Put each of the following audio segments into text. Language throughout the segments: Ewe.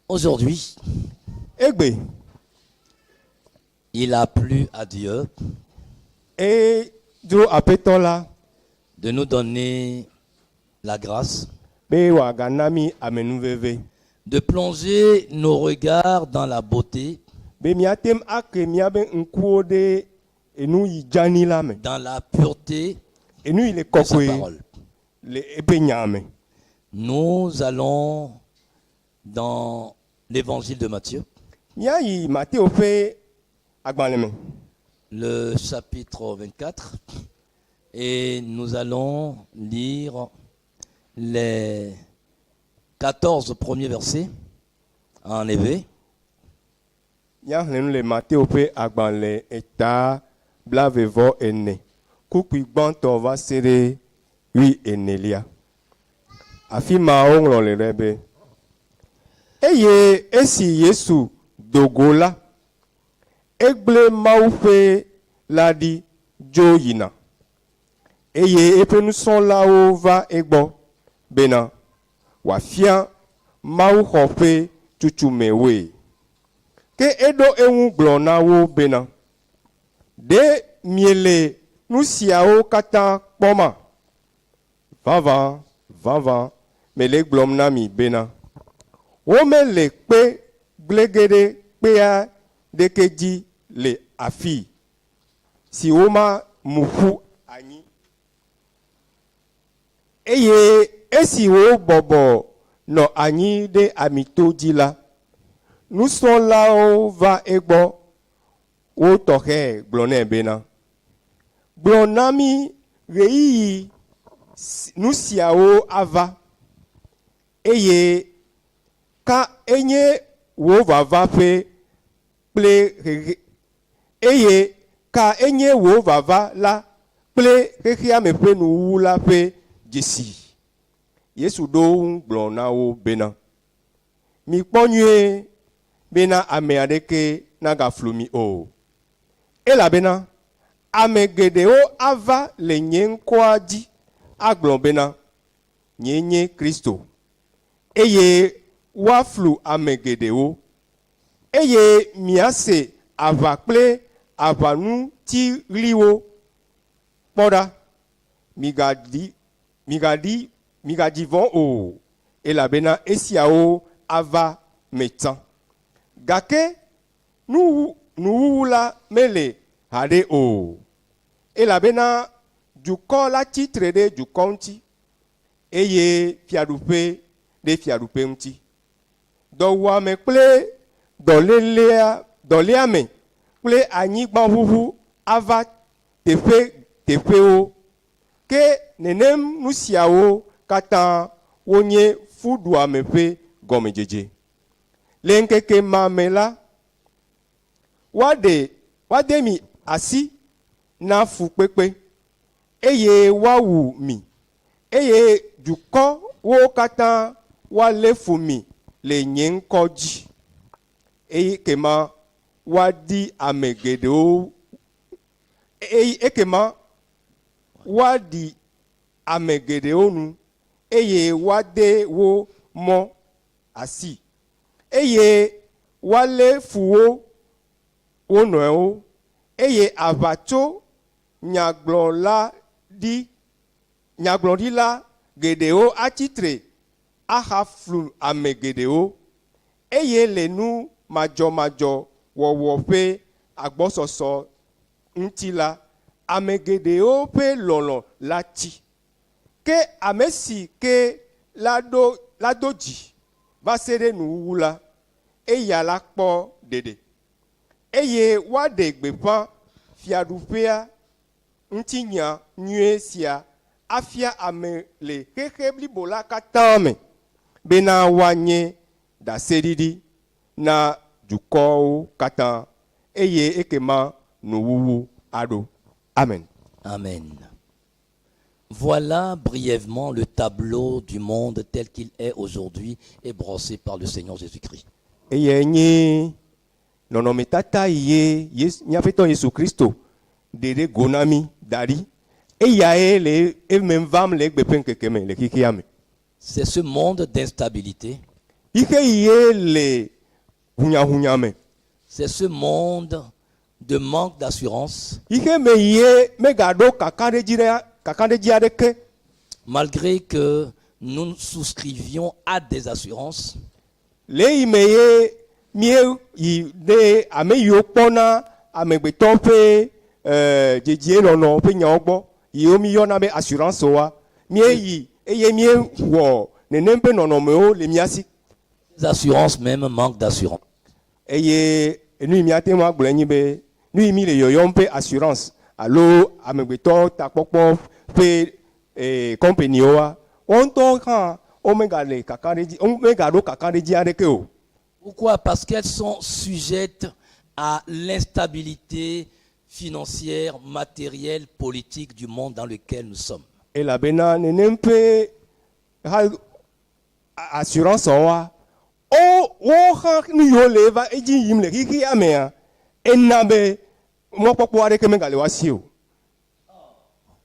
Aujourd'hui, Egbe il a plu à Dieu edzro Aƒetɔ la de nous donner la grâce be wòagana mí amenuveve de plonger nos regards dans la beauté, be míate ŋu ake míabe ŋkuwo ɖe enu yi dzani la me, dans la pureté enu yi le de sa kɔkɔe parole. Le eƒe nya me. Nous allons dans l'évangile de Matthieu, Míayi Mateo ƒe agbalẽ me, le chapitre 24, et nous allons lire les 14 premiers versets en éwé. Míaxlẽ nu le Mateo ƒe agbalẽ eta 24, kpukpui gbãtɔ va se ɖe 14lia. Afi ma woŋlɔ le ɖe be, eye esi Yesu do go la, egblẽ mawuƒe la ɖi dzo yina. Eye eƒe nusrɔ̃lawo va egbɔ bena wòafia mawuxɔ ƒe tutume woe. Ke eɖo eŋu gblɔ na wo bena, Ɖe miele nu siawo katã kpɔma? Vavã, vavã, mele egblɔm na mi bena, womele kpe gblẽ ge ɖe kpea ɖeke dzi le afii, si womamu ƒu anyi. Eye esi wobɔbɔ nɔ anyi ɖe Amito dzi la, nusrɔ̃lawo va egbɔ wo tɔxɛ gblɔ nɛ bena, Gblɔ na mí ɣeyiɣi nu siawo ava, eye ka enye wò vava ƒe kple xexe, eye ka enye wò vava la kple xexeame ƒe nuwuwu la ƒe dzesi? Yesu ɖo ŋu gblɔ na wo bena, Mikpɔ nyuie bena ame aɖeke nagaflu mi o. Elabena ame geɖewo ava le nye ŋkɔa dzi agblɔ bena, Nyee nye Kristo, eye woaflu ame geɖewo. Eye miase aʋa kple aʋaŋutiɣliwo. Kpɔ ɖa, migaɖi, migaɖi, migaɖi vɔ̃ o, elabena esiawo ava me tsã. Gake nu, nuwuwu la mele haɖe o, elabena dukɔ la tsi tre ɖe dukɔ ŋuti, eye fiaɖuƒe ɖe fiaɖuƒe ŋuti. Dɔwuame kple dɔlélea, dɔléame kple anyigbaʋuʋu ava teƒe teƒewo. Ke nenem nu siawo katã wonye fuɖuame ƒe gɔmedzedze. Le ŋkeke ma me la, woaɖe, woade mi asi na fukpekpe, eye woawu mi, eye dukɔwo katã woalé fu mi le nye ŋkɔ dzi. Eye ekema woadi ame geɖewo, eye ekema woaɖi ame geɖewo nu, eye woade wo mɔ asi, eye woalé fu wo wo nɔewo, eye aʋatso nyagblɔla ɖi, nyagblɔɖila geɖewo atsi tre ahaflu ame geɖewo, eye le nu madzɔmadzɔ wɔwɔ ƒe agbɔsɔsɔ ŋuti la, ame geɖewo ƒe lɔlɔ̃ la tsi. Ke ame si ke la ɖo la do dzi va se ɖe nuwuwu la, eya la kpɔ ɖeɖe. Eye woaɖe gbeƒã Fiaɖuƒea ŋutinya nyui sia afia ame le xexe blibo la katã me, bena woanye ɖaseɖiɖi na dukɔwo katã, eye ekema nuwuwu aɖo. Amen. Amen. Voilà brièvement le tableau du monde tel qu'il est aujourd'hui et brossé par le Seigneur Jésus-Christ. Eyae nye nɔnɔmetata yi ye Yesu, mía Aƒetɔ Yesu Kristo ɖe ɖe go na mí da ɖi. Eyae le eme vam le egbe ƒe ŋkeke me le xexea me. C'est ce monde d'instabilité, Xixe yi le hunyahunya me. C'est ce monde de manque d'assurance, Xixe me ye megaɖo kakaɖedzi ɖe kakaɖedzi aɖeke. Malgré que nous souscrivions à des assurances, Le yi me ye mie yi ɖe ame yiwo kpɔna amegbetɔ ƒe dedienɔnɔ ƒe nyawo gbɔ yiwo mi yɔna be assurance wa mie yi eye mie wɔ nenem ƒe nɔnɔmewo le mía si. Ces assurances même manquent d'assurance. Eye enu yi míate ŋu agblɔe nyi be nu yi mi le yɔyɔm ƒe assurance alo amegbetɔ takpɔkpɔ ƒe compagniewoa wo ŋutɔ hã womegale kakaɖedzi womegaɖo kakaɖedzi aɖeke o. Pourquoi? Parce qu'elles sont sujettes à l'instabilité financière, matérielle, politique du monde dans lequel nous sommes. Elabena nenem ƒe ha assurance wa wo wo hã nu yiwo le va edzi yim le xixia mea ena be mɔkpɔkpɔ aɖeke megale wa si o.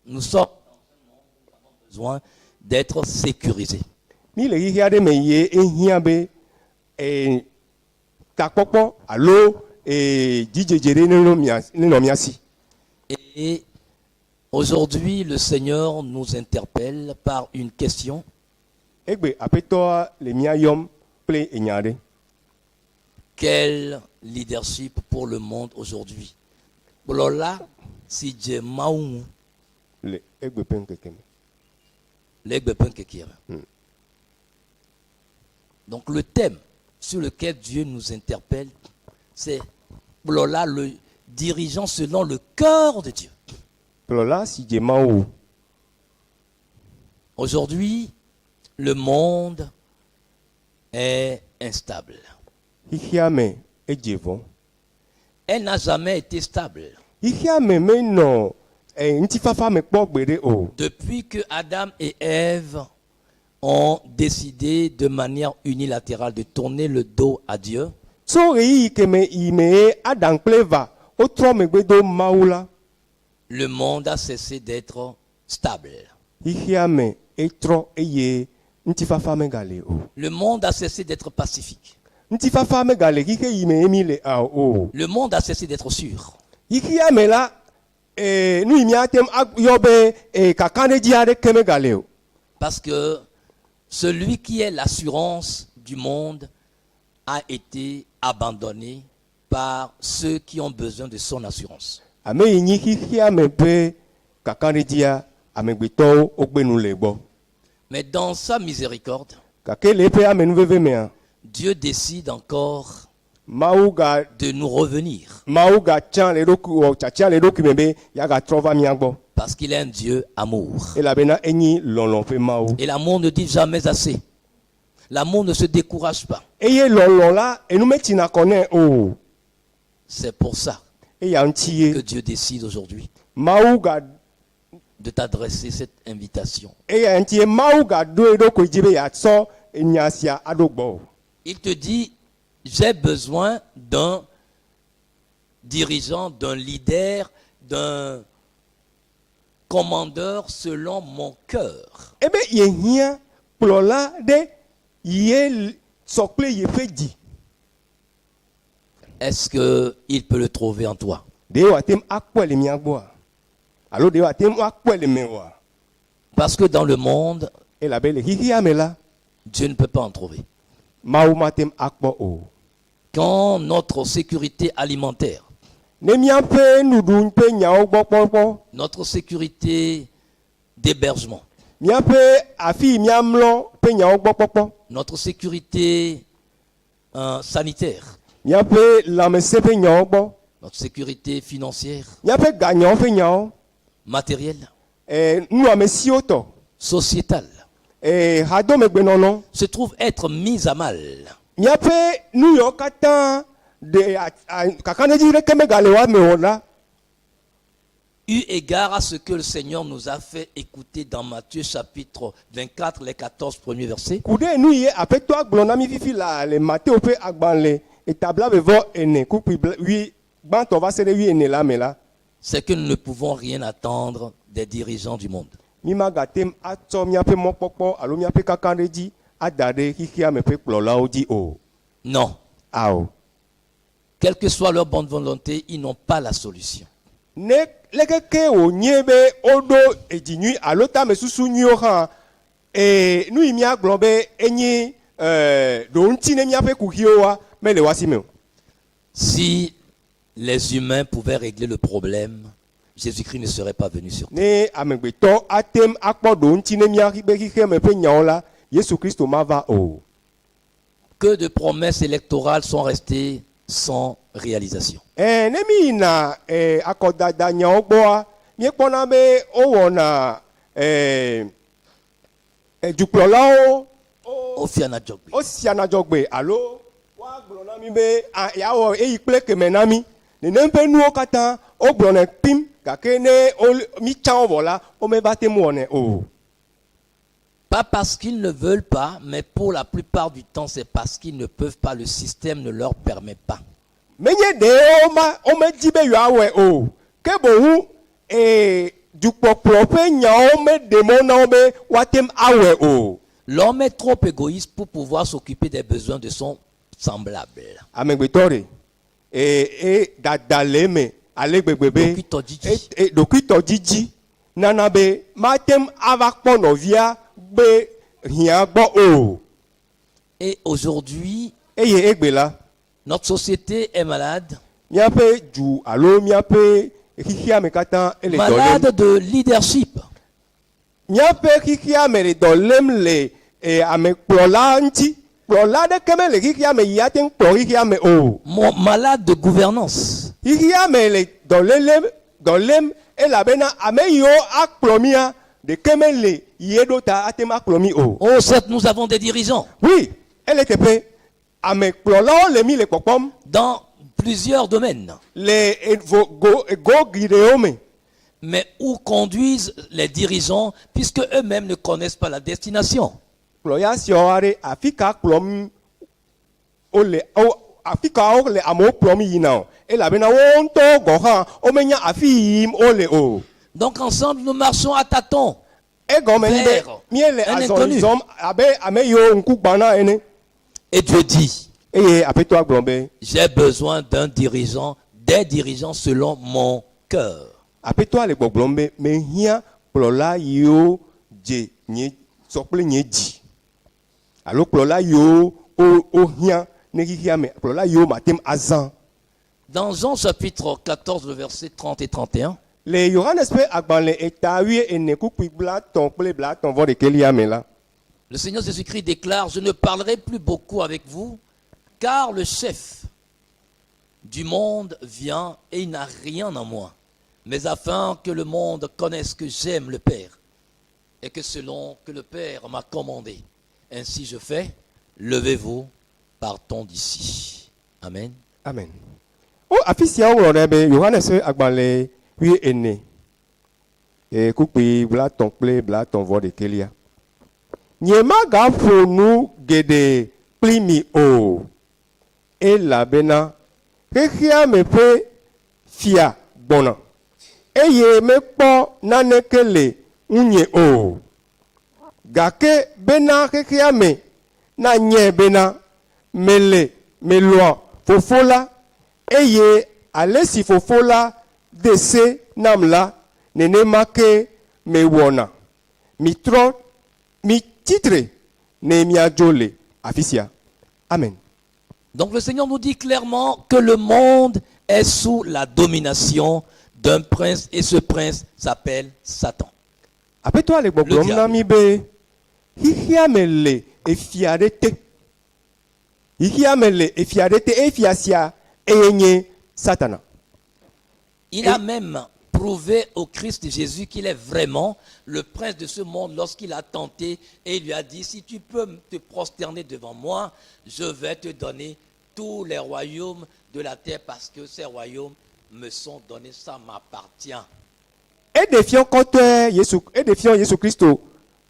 Nous sommes besoin d'être sécurisés. Mi le xixi aɖe me ye ehiã be takpɔkpɔ alo dzidzedze ɖe nenɔ mía si. Et aujourd'hui, le Seigneur nous interpelle par une question. Egbe aƒetɔa le mía yɔm kple enya ɖe. Quel leadership pour le monde aujourd'hui? Kplɔla si dze Mawu ŋu le egbe ƒe ŋkeke me. Le egbe ƒe ŋkekea me. Donc le thème sur lequel Dieu nous interpelle, c'est kplɔla, le dirigeant selon le cœur de Dieu. Kplɔla si dze Mawu. Aujourd'hui, le monde est instable. Xixia me edze vɔ. Elle n'a jamais été stable. Xixia me menɔ ŋutifafa me kpɔ gbeɖe o. Depuis que Adam et Ève ont décidé de manière unilatérale de tourner le dos à Dieu, Tso ɣeyiɣi ke me yi me ye Adam kple Eva wotrɔ megbe do Mawu la, le monde a cessé d'être stable. Xixia me etrɔ eye ŋutifafa megale o. Le monde a cessé d'être pacifique. Ŋutifafa megale xixe yi me ye mi le o. Le monde a cessé d'être sûr. Xixia me la nu yi míate ŋu ayɔ be kakaɖedzi aɖeke megale o. Parce que celui qui est l'assurance du monde a été abandonné par ceux qui ont besoin de son assurance. Ame yi nyi xixia me ƒe kakaɖedzia amegbetɔwo wogbe nu le gbɔ. Mais dans sa miséricorde, Gake le eƒe amenuveve mea, Dieu décide encore Mawu ga de nous revenir. Mawu gatsa le eɖokui wɔ tsatsa le eɖokui me be yeagatrɔ va mía gbɔ. Parce qu'il est un Dieu amour. Elabena enyi lɔlɔ ƒe Mawu. Et l'amour ne dit jamais assez. L'amour ne se décourage pas. Eye lɔlɔ la enu metsina kɔ nɛ o. C'est pour ça Eya ŋuti ye que Dieu décide aujourd'hui Mawu ga de t'adresser cette invitation. Eya ŋuti ye Mawu gaɖo eɖokui dzi be yeatsɔ enya sia aɖo gbɔ o. Il te dit, j'ai besoin d'un dirigeant, d'un leader, d'un commandeur selon mon cœur. Ebe yehiã kplɔla ɖe ye sɔ kple yeƒe dzi. Est-ce qu'il peut le trouver en toi? Ɖe wòate ŋu akpɔe le mía gbɔa? Alo ɖe wòate ŋu akpɔe le mewòa? Parce que dans le monde, Elabe le xixia me la, Dieu ne peut pas en trouver. Mawu mate ŋu akpɔ o. Quand notre sécurité alimentaire, Ne míaƒe nuɖu ƒe nyawo gbɔ kpɔkpɔ, notre sécurité d'hébergement, míaƒe afi yi míamlɔ ƒe nyawo gbɔ kpɔkpɔ, notre sécurité sanitaire, míaƒe lãmesẽ ƒe nyawo gbɔ, notre sécurité financière, míaƒe ganyawo ƒe nyawo, matérielle, nunɔamesiwo tɔ, sociétale, hadomegbenɔnɔ, se trouve être mise à mal. Míaƒe nu yawo katã ɖe kakaɖedzi ɖeke megale wa me o la, Eu égard à ce que le Seigneur nous a fait écouter dans Matthieu chapitre 24, les 14 premiers versets, ku ɖe nu yi aƒetɔa gblɔ na mi fifi la le Mateo ƒe agbalẽ eta 24 kpukpui wi gbãtɔ va se ɖe 40 la me la, c'est que nous ne pouvons rien attendre des dirigeants du monde. Mi magate ŋu atsɔ míaƒe mɔkpɔkpɔ alo míaƒe kakaɖedzi ada ɖe xexea me ƒe kplɔlawo dzi o. Non. Ao. Quelle que soit leur bonne volonté, ils n'ont pas la solution. Ne leke ke wònye be woɖo edzi nyui alo tamesusu nyuiwo hã, ee, nu yi míagblɔ be enye ee, ɖoŋuti ne míaƒe kuxiwoa mele woa si me o. Si les humains pouvaient régler le problème, Jésus-Christ ne serait pas venu sur terre. Ne amegbetɔ ate ŋu akpɔ ɖoŋuti ne míaƒe xexeame ƒe nyawo la, Yesu Kristo mava o. Que de promesses électorales sont restées sans réalisation. Ẽ, ne míyina e, akɔdada nyawo gbɔa, míekpɔna be wowɔna e, e, dukplɔlawo Wofiana dzɔgbe. Wosiana dzɔgbe alo woagblɔ na mí be a, yeawɔ eyi kple keme na mí. Nenem ƒe nuwo katã wogblɔnɛ kpim gake ne wo, mítsã wo vɔ la, womeva te ŋu wɔnɛ o. Pas parce qu'ils ne veulent pas, mais pour la plupart du temps, c'est parce qu'ils ne peuvent pas, le système ne leur permet pas. Menye ɖe woma, womedi be yewoawɔe o, ke boŋ ee, dukpɔkplɔ ƒe nyawo meɖe mɔ na wo be woate ŋu awɔe o. L'homme est trop égoïste pour pouvoir s'occuper des besoins de son semblable. Amegbetɔ ɖe, ee, e, dada le eme ale gbegbe be Ɖokuitɔdidi. e, e, ɖokuitɔdidi nana be mate ŋu ava kpɔ nɔvia be hiã gbɔ o. Et aujourd'hui, Eye egbe la, notre société est malade. Míaƒe du alo míaƒe xexea me katã ele dɔ lém. Malade de leadership. Míaƒe xexea me le dɔ lém le e, amekplɔla ŋuti. Kplɔla aɖeke mele xexea me yi ate ŋu kplɔ xexea me o. Malade de gouvernance. Xexea me le dɔ lélem, dɔ lém elabena ame yiwo akplɔ mía ɖeke mele yi eɖo ta ate ŋu akplɔ mí o. Oh, certes, nous avons des dirigeants. Oui, ele teƒe. Amekplɔlawo le mí le kpɔkpɔm. Dans plusieurs domaines. Le vo, go, go geɖewo me. Mais où conduisent les dirigeants puisque eux-mêmes ne connaissent pas la destination? Kplɔya siawo aɖe, afi ka kplɔm wole, wo, afi ka wole amewo kplɔm yina o? Elabena woawo ŋutɔwo gɔ̃ hã womenya afi yi yim wole o. Donc ensemble, nous marchons à tâtons. Egɔme nye be Vers míele un azɔli inconnu. zɔm abe ame yiwo ŋku gbã na ene. Et Dieu dit, Eye Aƒetɔa gblɔ be, J'ai besoin d'un dirigeant, des dirigeants selon mon cœur. Aƒetɔa le gbɔgblɔm be, Mehiã kplɔla yiwo dze nye sɔ kple nye dzi, alo kplɔla yiwo wo wohiã ne xexea me, kplɔla yiwo mate ŋu azã. Dans Jean chapitre 14, le verset 30 et 31, Le Yohanes ƒe agbalẽ eta wuiene kpukpui blaetɔ̃ kple blaetɔ̃ vɔ ɖekɛlia me la, le Seigneur Jésus-Christ déclare, Je ne parlerai plus beaucoup avec vous, car le chef du monde vient et il n'a rien en moi. Mais afin que le monde connaisse que j'aime le Père et que selon que le Père m'a commandé, ainsi je fais, levez-vous, partons d'ici. Amen. Amen. Wo afi sia woŋlɔ ɖe be Yohanes ƒe agbalẽ wuiene, e, kpukpui blaetɔ̃ kple blaetɔ̃ vɔ ɖekɛlia. Nyemagaƒo nu geɖe kpli mi o, elabena xexea me ƒe fia gbɔna, eye mekpɔ naneke le ŋunye o. Gake bena xexea me nanyae bena, mele melɔ̃a Fofo la, eye alesi Fofo la de se nam la, nenema ke mewɔna. Mitrɔ, mitsi tre ne míadzo le afisia. Amen. Donc le Seigneur nous dit clairement que le monde est sous la domination d'un prince et ce prince s'appelle Satan. Aƒetɔa le gbɔgblɔm na mí be xexea me le efia ɖe te. Xexea me le efia ɖe te eye fia sia eye nye Satana. Il a même prouvé au Christ Jésus qu'il est vraiment le prince de ce monde lorsqu'il a tenté et il lui a dit, si tu peux te prosterner devant moi, je vais te donner tous les royaumes de la terre parce que ces royaumes me sont donnés, ça m'appartient. Eɖe fiɔ kɔtɔe Yesu, eɖe fiɔ Yesu Kristo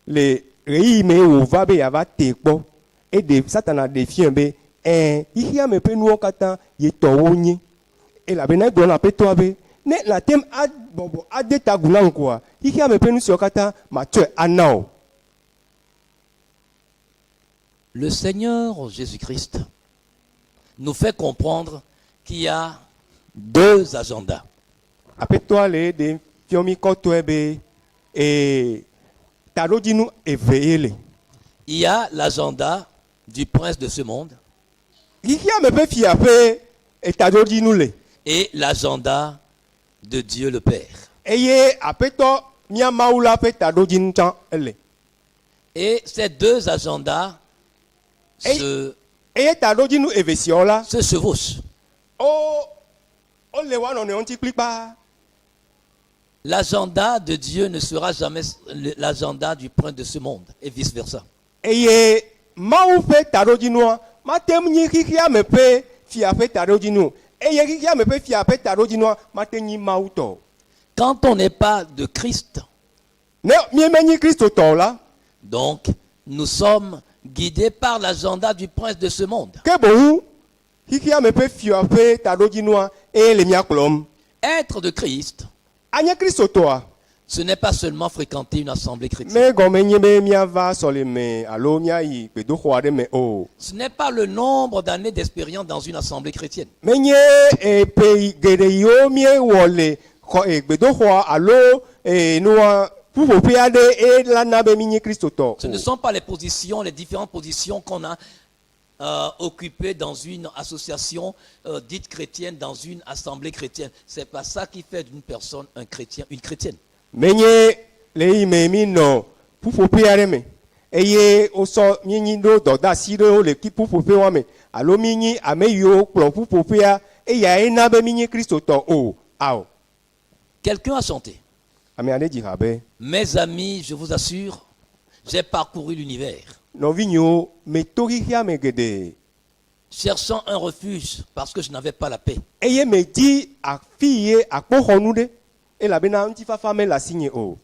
le ɣeyiɣi me wòva be yeava tee kpɔ. Eɖe, Satana ɖe fiɔe be, ẽ, xexea me ƒe nuwo katã ye tɔ wonye. Elabena egblɔ na Aƒetɔa be, Ne nàte ŋu abɔbɔ ade ta agu nam koa, xexea me ƒe nu siawo katã matsɔe ana wò. Le Seigneur Jésus-Christ nous fait comprendre qu'il y a deux agendas. Aƒetɔa le ɖem fiɔ mí kɔtɔe be ee taɖodzinu eve ye le. Il y a l'agenda du prince de ce monde Xexea me ƒe fia ƒe taɖodzinu le. Et l'agenda de Dieu le Père. Eye Aƒetɔ mía Mawu la ƒe taɖodzinu tsã ele. Et ces deux agendas se, Eye taɖodzinu eve siawo la se chevauchent. Wo wole woa nɔnɔewo ŋuti kplikpaa. L'agenda de Dieu ne sera jamais l'agenda du prince de ce monde et vice-versa. Eye Mawu ƒe taɖodzinua mate ŋu nyi xexea me ƒe fia ƒe taɖodzinu o, eye xexea me ƒe fia ƒe taɖodzinua mate nyi Mawu tɔ o. Quand on n'est pas de Christ, Ne míemenyi Kristo tɔ o la, donc nous sommes guidés par l'agenda du prince de ce monde. Ke boŋ xexea me ƒe fia ƒe taɖodzinua eye le mía kplɔm. Être de Christ, Anye Kristotɔa, ce n'est pas seulement fréquenter une assemblée chrétienne. Megɔme nye be míava sɔleme alo míayi gbedoxɔ aɖe me o. Ce n'est pas le nombre d'années d'expérience dans une assemblée chrétienne. Menye ƒe geɖe yiwo míewɔ le xɔ gbedoxɔa alo nua ƒuƒoƒe aɖe eye la na be mínye Kristotɔ Ce ne o. sont pas les positions, les différentes positions qu'on a occupées dans une association dite chrétienne, dans une assemblée chrétienne. C'est pas ça qui fait d'une personne un chrétien, une chrétienne. Menye le yi me míenɔ ƒuƒoƒe aɖe me eye wosɔ míenyi ɖo dɔdeasi ɖewo le ƒuƒoƒe me alo míenyi ame yiwo kplɔ ƒuƒoƒea eyae na be míenye Kristotɔ o. Ao. Quelqu'un a chanté. Ame aɖe dzi ha be. Mes amis, je vous assure, j'ai parcouru l'univers, Nɔvinyewo, meto xexea me geɖe. Cherchant un refuge parce que je n'avais pas la paix. Eye medi afi ye akpoxɔnu ɖe elabena ŋutifafa mele asinye o.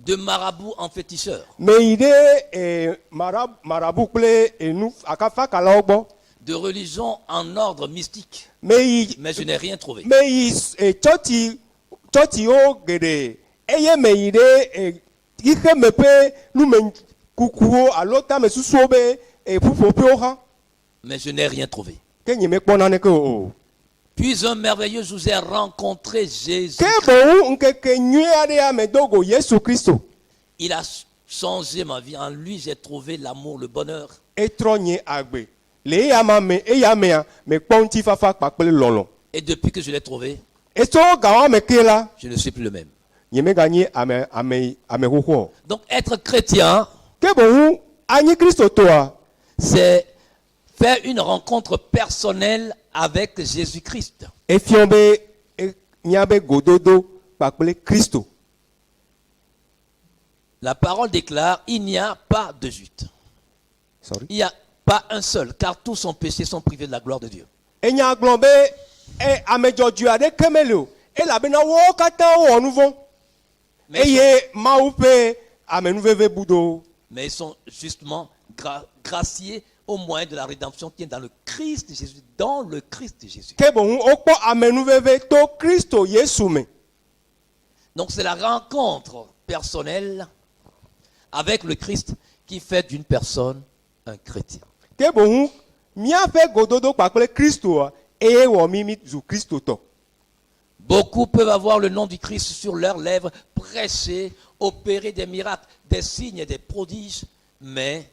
De marabout en féticheur, Meyi ɖe mara marabu kple enu akafakalawo gbɔ. De religion en ordre mystique, Meyi mais je n'ai rien trouvé. Meyi tsɔtsi tsɔtsiwo geɖe eye meyi ɖe xexeme ƒe numekukuwo alo tamesusuwo be ƒuƒoƒewo hã. Mais je n'ai rien trouvé. Ke nye mekpɔ naneke o. Puis un merveilleux jour, j'ai rencontré Jésus. Ke boŋ ŋkeke nyui aɖea medo go Yesu Kristo. Il a changé ma vie. En lui, j'ai trouvé l'amour, le bonheur. Etrɔ nye agbe. Le eya ma me eya mea mekpɔ ŋutifafa kpakple lɔlɔ. Et depuis que je l'ai trouvé, Etso gawa me ke la, je ne suis plus le même. Nye meganye ame ame ame xoxo o. Donc être chrétien, Ke boŋ anyi Kristotɔa, c'est faire une rencontre personnelle avec Jésus-Christ. Efia be míabe gododo kpakple Kristo. La parole déclare, il n'y a pas de juste. Sorry. Il n'y a pas un seul, car tous ont péché, sont privés de la gloire de Dieu. Enya gblɔ be ame dzɔdzɔe aɖeke meli o elabena woawo katã wowɔ nu vɔ̃ Mais ils sont, eye Mawu ƒe amenuveve bu do wo. Mais ils sont justement graciés au moyen de la rédemption qui est dans le Christ Jésus. Dans le Christ Jésus. Ke boŋ wokpɔ amenuveve to Kristo Yesu me. Donc c'est la rencontre personnelle avec le Christ qui fait d'une personne un chrétien. Ke boŋ míaƒe gododo kpakple Kristoa eye wɔ mí mí zu Kristotɔ. Beaucoup peuvent avoir le nom du Christ sur leurs lèvres, prêcher, opérer des miracles, des signes et des prodiges, mais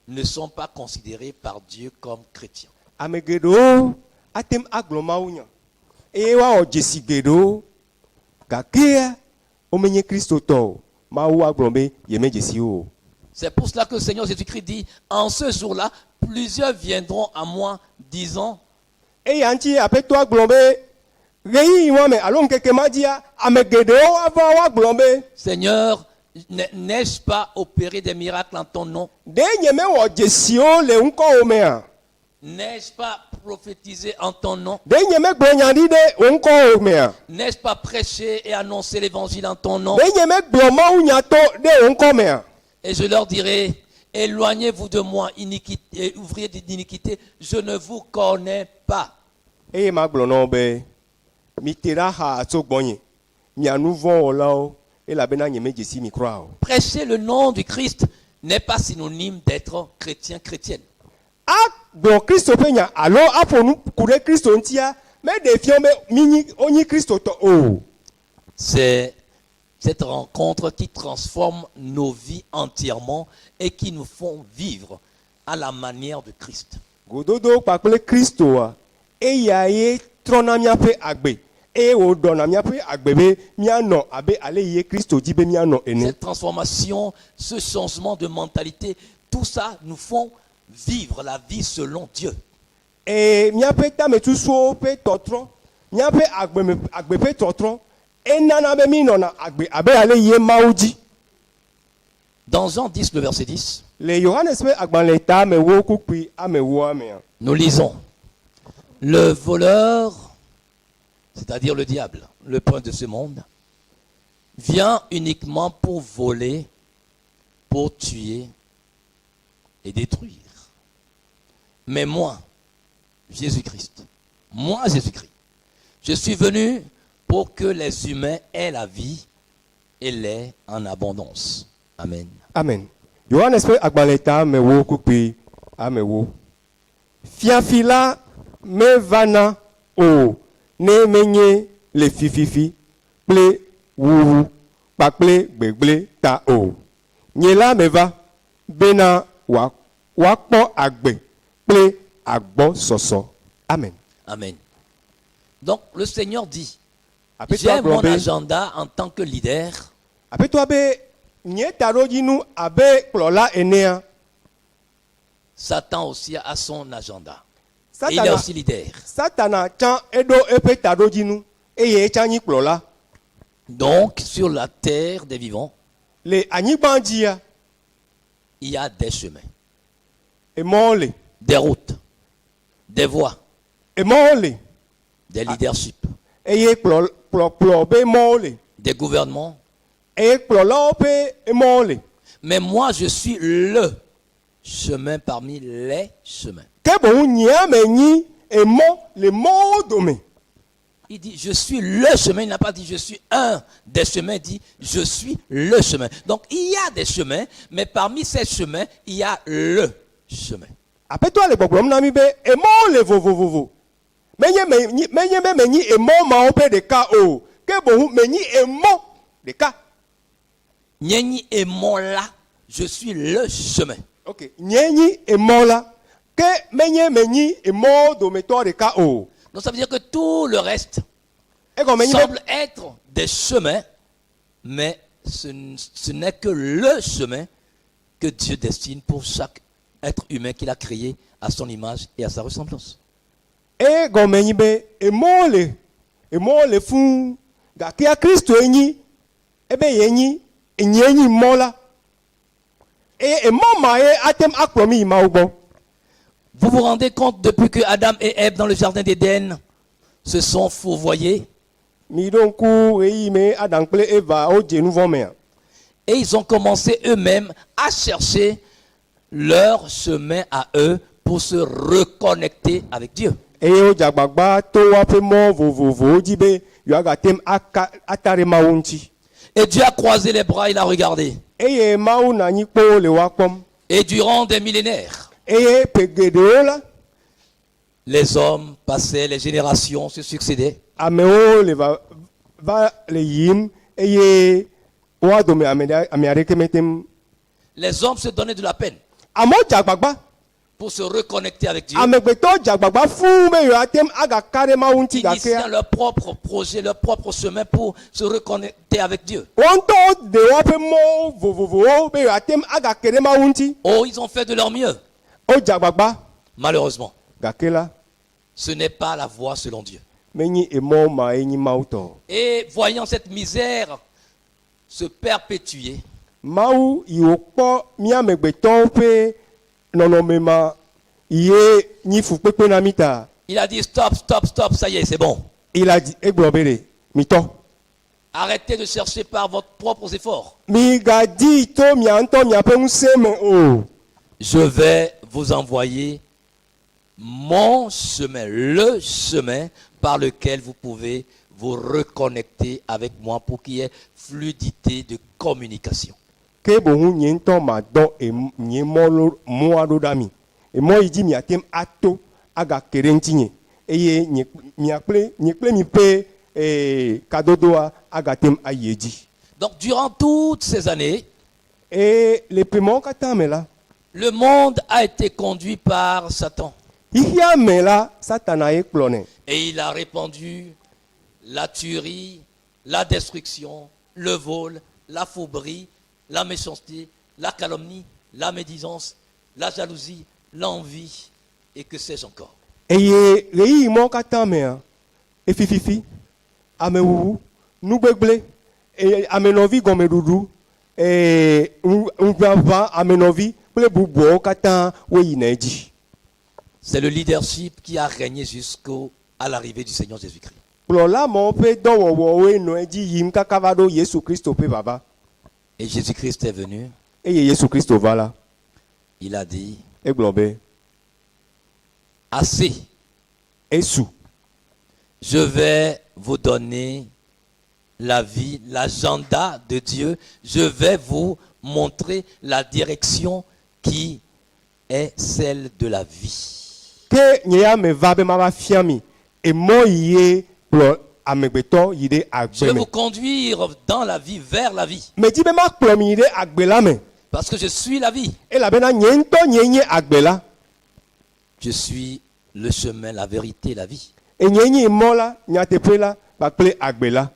ne sont pas considérés par Dieu comme chrétiens. Ame geɖewo ate ŋu agblɔ Mawu nya eye woawɔ dzesi geɖewo gakea womenye Kristotɔ o. Mawu agblɔ be yemedze si wo o. C'est pour cela que le Seigneur Jésus-Christ dit, en ce jour-là, plusieurs viendront à moi disant, Eya ŋuti Aƒetɔa gblɔ be ɣeyiɣi wa me alo ŋkeke ma dzia ame geɖewo ava woagblɔ be Seigneur, n'ai-je pas opéré des miracles en ton nom? Ɖe nye mewɔ dzesiwo le ŋkɔwò mea? N'ai-je pas prophétisé en ton nom? Ɖe nye megblɔ nya ɖi ɖe wò ŋkɔwò mea? N'ai-je pas prêché et annoncé l'évangile en ton nom? Ɖe nye megblɔ Mawu nya to ɖe wò ŋkɔ mea? Et je leur dirai, éloignez-vous de moi, iniquité, ouvriers d'iniquité, je ne vous connais pas. Eye magblɔ na wo be mite ɖa xa tso gbɔnye mia nu vɔ̃ wɔlawo elabena nye medze si mi kura o. Prêcher le nom du Christ. n'est pas synonyme d'être chrétien, chrétienne. Agblɔ Kristo ƒe nya alo aƒo nu ku ɖe Kristo ŋutia meɖe fia be mi nyi wonyi Kristotɔ o. C'est cette rencontre qui transforme nos vies entièrement et qui nous font vivre à la manière de Christ. Gododo kpakple Kristoa eya ye trɔna míaƒe agbe eye wòɖɔna míaƒe agbe be míanɔ abe ale ye Kristo dzi be míanɔ ene. Cette transformation, ce changement de mentalité, tout ça nous font vivre la vie selon Dieu. Eye míaƒe tamesusuwo ƒe tɔtrɔ, míaƒe agbeme agbe ƒe tɔtrɔ enana be mí nɔna agbe abe ale ye Mawu dzi. Dans Jean 10, le verset 10, Le Yohanes ƒe agbalẽ ta ame wo kpukpui ame woa mea, nous lisons: Le voleur, c'est-à-dire le diable, le prince de ce monde, vient uniquement pour voler, pour tuer et détruire. Mais moi, Jésus-Christ, moi Jésus-Christ, je suis venu pour que les humains aient la vie et l'aient en abondance. Amen. Amen. Yohanes ƒe agbalẽ ta ame wo kpukpui ame wo. Fiafi la mevana o ne menye le fififi kple wuwu kpakple gbegblẽ ta o. Nye la meva bena wòa woakpɔ agbe kple agbɔsɔsɔ. Amen. Amen. Donc le Seigneur dit, Aƒetɔa j'ai gblɔ mon be agenda en tant que leader. Aƒetɔa be nye taɖodzinu abe kplɔla enea. Satan aussi a son agenda. Et il est Satana aussi leader. Satana tsã eɖo eƒe taɖodzinu eye etsã nyi kplɔla. Donc, sur la terre des vivants, Le anyigba dzia, il y a des chemins, emɔwo le, des routes, des voies, emɔwo le, des leaderships, eye kplɔ kplɔkplɔ be mɔwo le, des gouvernements. Eye kplɔlawo ƒe mɔwo le. Mais moi, je suis le chemin parmi les chemins. Ke boŋ nyea me nyi emɔ le mɔwo dome. Il dit, je suis le chemin. Il n'a pas dit, je suis un des chemins. Il dit, je suis le chemin. Donc, il y a des chemins, mais parmi ces chemins, il y a le chemin. Aƒetɔa le gbɔgblɔm na mi be emɔwo le vovovovo. Menye me nyi menye be menyi emɔ mawo ƒe ɖeka o. Ke boŋ menyi emɔ ɖeka. Nye nyi emɔ la, je suis le chemin. Ok. Nye nyi emɔ la. Ke menye menyi emɔwo dometɔ ɖeka o. Donc, ça veut dire que tout le reste Egɔme nyi be semble être des chemins, mais ce n'est que le chemin que Dieu destine pour chaque être humain qu'il a créé à son image et à sa ressemblance. Egɔme nyi be emɔwo le emɔwo le fũu gakea Kristoe nyi ebe ye nyi enye nyi mɔ la eye emɔ ma ye ate ŋu akplɔ mi yi Mawu gbɔ. Vous vous rendez compte, depuis que Adam et Ève dans le jardin d'Éden se sont fourvoyés Mi ɖo ŋku ɣeyiɣi me Adam kple Eva wodze nu vɔ̃ mea, et ils ont commencé eux-mêmes à chercher leur chemin à eux pour se reconnecter avec Dieu. Eye wodze agbagba to woaƒe mɔ vovovowo dzi be yewoagate ŋu aka ata ɖe Mawu ŋuti. Et Dieu a croisé les bras, il a regardé. Eye Mawu nɔ anyi kpoo le woa kpɔm. Et durant des millénaires, Eye ƒe geɖewo la, les hommes passaient, les générations se succédaient. Amewo le va va le yiyim eye woa dome ame ɖe ame aɖeke mete ŋu. Les hommes se donnaient de la peine Amewo dze agbagba pour se reconnecter avec Dieu, amegbetɔwo dze agbagba fũu be yewoate ŋu agaka ɖe Mawu ŋuti initiant gakea leur propre projet, leur propre chemin pour se reconnecter avec Dieu. Woa ŋutɔwo ɖe woaƒe mɔwo vovovowo be yewoate ŋu agake ɖe Mawu ŋuti. Oh, ils ont fait de leur mieux. Wodze agbagba. Malheureusement, Gake la, ce n'est pas la voie selon Dieu. Menyi emɔ ma ye nyi Mawu tɔ. Et voyant cette misère se perpétuer, Mawu yi wòkpɔ mía amegbetɔwo ƒe nɔnɔme ma ye nyi fukpekpe na mí ta, il a dit: stop, stop, stop, ça y est, c'est bon. Il a dit egblɔ be ɖe mitɔ. Arrêtez de chercher par votre propres efforts. Migadi to mia ŋutɔ miaƒe ŋusẽ me o. Je vais vous envoyer mon chemin, le chemin par lequel vous pouvez vous reconnecter avec moi pour qu'il y ait fluidité de communication. Ke boŋ nye ŋutɔ madɔ em, nye mɔ lo, mɔa ɖo ɖa mi, emɔ yi dzi miate ŋu ato agake ɖe ŋutinye, eye nye, mia kple, nye kple mi ƒe ee, kadodoa agate ŋu ayi edzi. Donc durant toutes ces années, Eye le ƒe mawo katã me la, le monde a été conduit par Satan. Xexea me la, Satana ye kplɔnɛ. Et il a répandu la tuerie, la destruction, le vol, la fourberie, la méchanceté, la calomnie, la médisance, la jalousie, l'envie et que sais-je encore. Eye ɣeyiɣi mawo katã mea, efififi, amewuwu, nugbegblẽ, eye amenɔvi gɔmeɖuɖu, ee, ŋuʋaʋã amenɔvi kple bubuawo katã woyina edzi. C'est le leadership qui a régné jusqu'au à l'arrivée du Seigneur Jésus-Christ. Kplɔla mawo ƒe dɔwɔwɔwoe nɔ edzi yim kaka va ɖo Yesu Kristo ƒe vava. Et Jésus-Christ est venu. Eye Yesu Kristo va la, Il a dit, egblɔ be, Assez, Esu. Je vais vous donner la vie, l'agenda de Dieu. Je vais vous montrer la direction qui est celle de la vie. Ke nye ya meva be mava fia mi emɔ yi ye kplɔ amegbetɔ yi ɖe agbe Je vais me. vous conduire dans la vie, vers la vie. Medi be makplɔ mi yi ɖe agbe la me. Parce que je suis la vie. Elabena nye ŋutɔ nye nye agbe la. Je suis le chemin, la vérité, la vie. Enye nye mɔ la, nyateƒe la kpakple agbe la.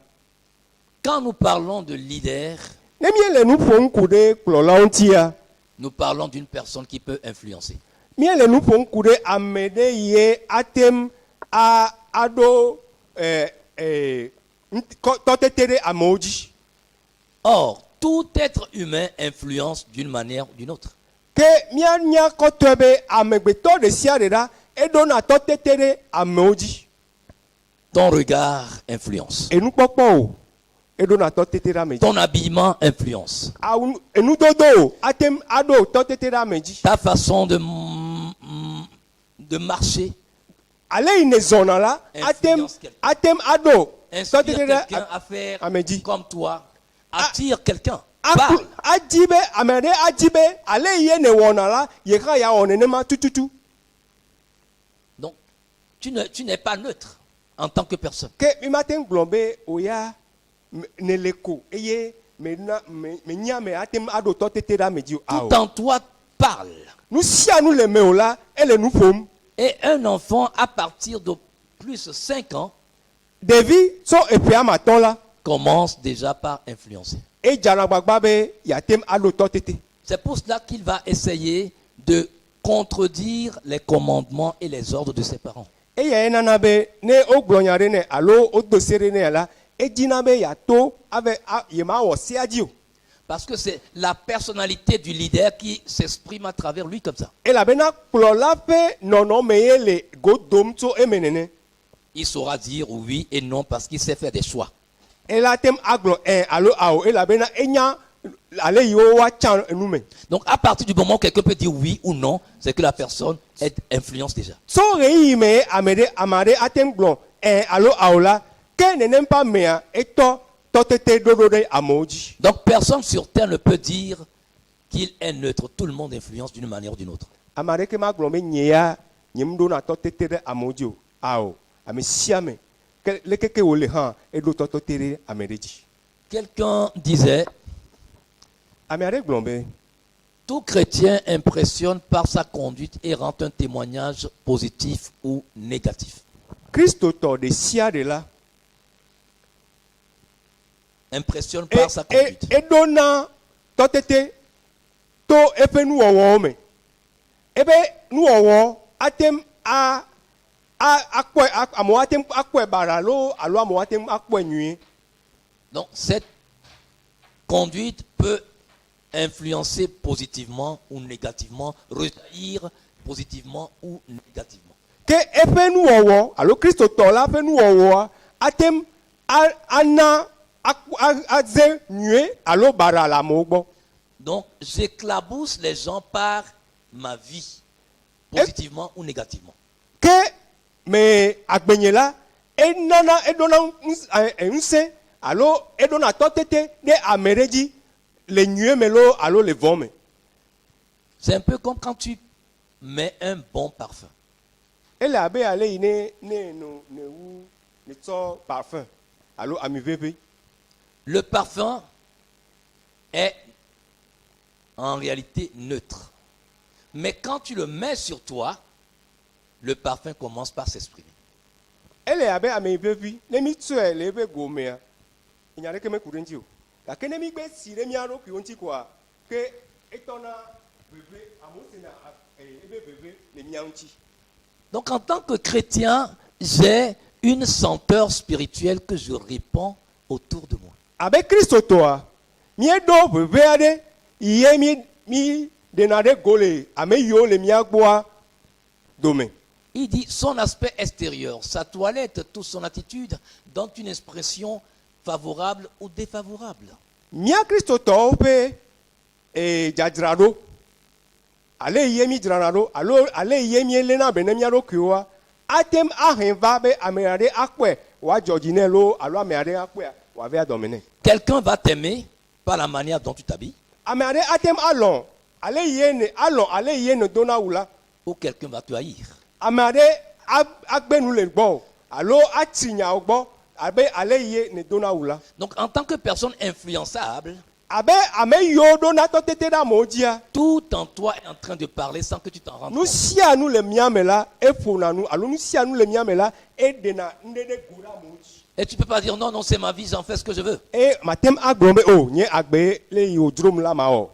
Quand nous parlons de leader, Ne míele nu ƒom ku ɖe kplɔlawo ŋutia, nous parlons d'une personne qui peut influencer. Míele nu ƒom ku ɖe ame ɖe ye ate ŋu a aɖo e, e, ŋut- kɔ- tɔtete ɖe amewo dzi. Or, tout être humain influence d'une manière ou d'une autre. Ke míanya kɔtɔe be amegbetɔ ɖe sia ɖe la, eɖona tɔtete ɖe amewo dzi. Ton regard influence. Enukpɔkpɔ o, eɖona tɔtete ɖe ame dzi. Ton habillement influence. Awu, enudodo o, ate ŋu aɖo tɔtete ɖe ame dzi. Ta façon de marcher Ale yi nèzɔna la, ate ŋu influence quelqu'un. ate ŋu aɖo Inspire tɔtete ɖe quelqu'un à faire ame dzi. comme toi. Attire quelqu'un. Aku, Parle. adi be ame aɖe adi be ale yi ye nèwɔna la, ye hã yeawɔ nenema tututu. Donc, tu ne, tu n'es pas neutre en tant que personne. Ke mímate ŋu gblɔ be wò ya me- nèle ko eye mena me menye ame ate ŋu aɖo tɔtete ɖe ame dzi o. Ao. Tout en toi parle. Nu sia nu le mewò la, ele nu ƒom. Et un enfant, à partir de plus de 5 ans, Ɖevi tso eƒe ame atɔ̃ la, commence déjà par influencer. Edzana agbagba be yeate ŋu aɖo tɔtete. C'est pour cela qu'il va essayer de contredire les commandements et les ordres de ses parents. Eyae nana be ne wogblɔ nya ɖe nɛ alo wodo se ɖe nɛ la, edina be yeato ave a yemawɔ sea dzi o. Parce que c'est la personnalité du leader qui s'exprime à travers lui comme ça. Elabena kplɔla ƒe nɔnɔme ye le go dom tso eme nene. Il saura dire oui et non parce qu'il sait faire des choix. Ela te ŋu agblɔ ẽ alo ao elabena enya ale yi woatsa enu me. Donc à partir du moment où quelqu'un peut dire oui ou non, c'est que la personne est influence déjà. Tso ɣeyiɣi me ye ame ɖe ame aɖe ate ŋu gblɔ ẽ alo ao la, ke nenem ƒe amea etɔ tɔtete ɖoɖo ɖe amewo dzi. Donc personne sur terre ne peut dire qu'il est neutre. Tout le monde influence d'une manière ou d'une autre. Ame aɖeke magblɔ be nye ya nye meɖona tɔtete ɖe amewo dzi o. Ao, ame sia ame ke leke ke wòle hã eɖo tɔtete ɖe ame ɖe dzi. Quelqu'un disait, Ame aɖe gblɔ be, Tout chrétien impressionne par sa conduite et rend un témoignage positif ou négatif. Kristotɔ ɖe sia ɖe la, Impressionne e, par sa e, conduite. eɖona tɔtete to eƒe nuwɔwɔwo me. Ebe nuwɔwɔ ate ŋu a, a, akpɔe, a, amewo ate ŋu akpɔe baɖa loo alo amewo ate ŋu akpɔe nyuie. Donc cette conduite peut influencer positivement ou négativement, rejaillir positivement ou négativement. Ke eƒe nuwɔwɔ alo Kristotɔ la ƒe nuwɔwɔa ate ŋu a, ana akpɔ, a, aze nyuie alo baɖa le amewo gbɔ. Donc j'éclabousse les gens par ma vie, positivement ou négativement. Ke me agbenye la, enana eɖona ŋus- ɛ, ɛ, ŋusẽ alo eɖona tɔtete ɖe ame ɖe dzi. le nyuie me loo alo le vɔ me. C'est un peu comme quand tu mets un bon parfum. Ele abe ale yi ne ne no ne wu ne tsɔ parfum alo ami ʋeʋĩ. Le parfum est en réalité neutre. Mais quand tu le mets sur toi, le parfum commence par s'exprimer. Ele abe ami ʋeʋĩ ne mi tsɔe le eƒe go mea, nya ɖeke meku ɖe eŋuti o. Gake ne mi gbe si ɖe mía ɖokuiwo ŋuti koa, ke etɔna ʋeʋẽ, amewo sena eƒe ʋeʋẽ le mía ŋuti. Donc en tant que chrétien, j'ai une senteur spirituelle que je répands autour de moi. Abe kristotɔa, míeɖo ʋeʋẽ aɖe ye mi mi ɖena ɖe go le ame yiwo le mía gbɔa dome. Il dit son aspect extérieur, sa toilette, toute son attitude, donne une expression favorable ou défavorable. Mía kristotɔwo ƒe dzadzraɖo ale ye mi dzrana ɖo alo ale ye míeléna be ne mía ɖokuiwoa ate ŋu ahe va be ame aɖe akpɔe wòadzɔ dzi nɛ loo alo ame aɖe akpɔea wòave adɔme nɛ. Quelqu'un va t'aimer par la manière dont tu t'habilles, Ame aɖe ate ŋu alɔ̃ ale ye ne alɔ̃ ale ye ne dona awu la. Ou quelqu'un va te haïr. Ame aɖe agbe nu le gbɔ o alo atsi nyawo gbɔ abe ale ye ne dona awu la. Donc en tant que personne influençable, Abe ame yiwo ɖona tɔtete ɖe amewo dzia, tout en toi est en train de parler sans que tu t'en rendes nu compte. Sia nu le mía me la eƒona nu alo nu sia nu le mía me la eɖena nu ɖe ɖe go ɖe amewo dzi. Et tu ne peux pas dire non, non, c'est ma vie, j'en fais ce que je veux. Eye mate ŋu agblɔ be o nye agbe le yi wòdzrom la ma wɔ.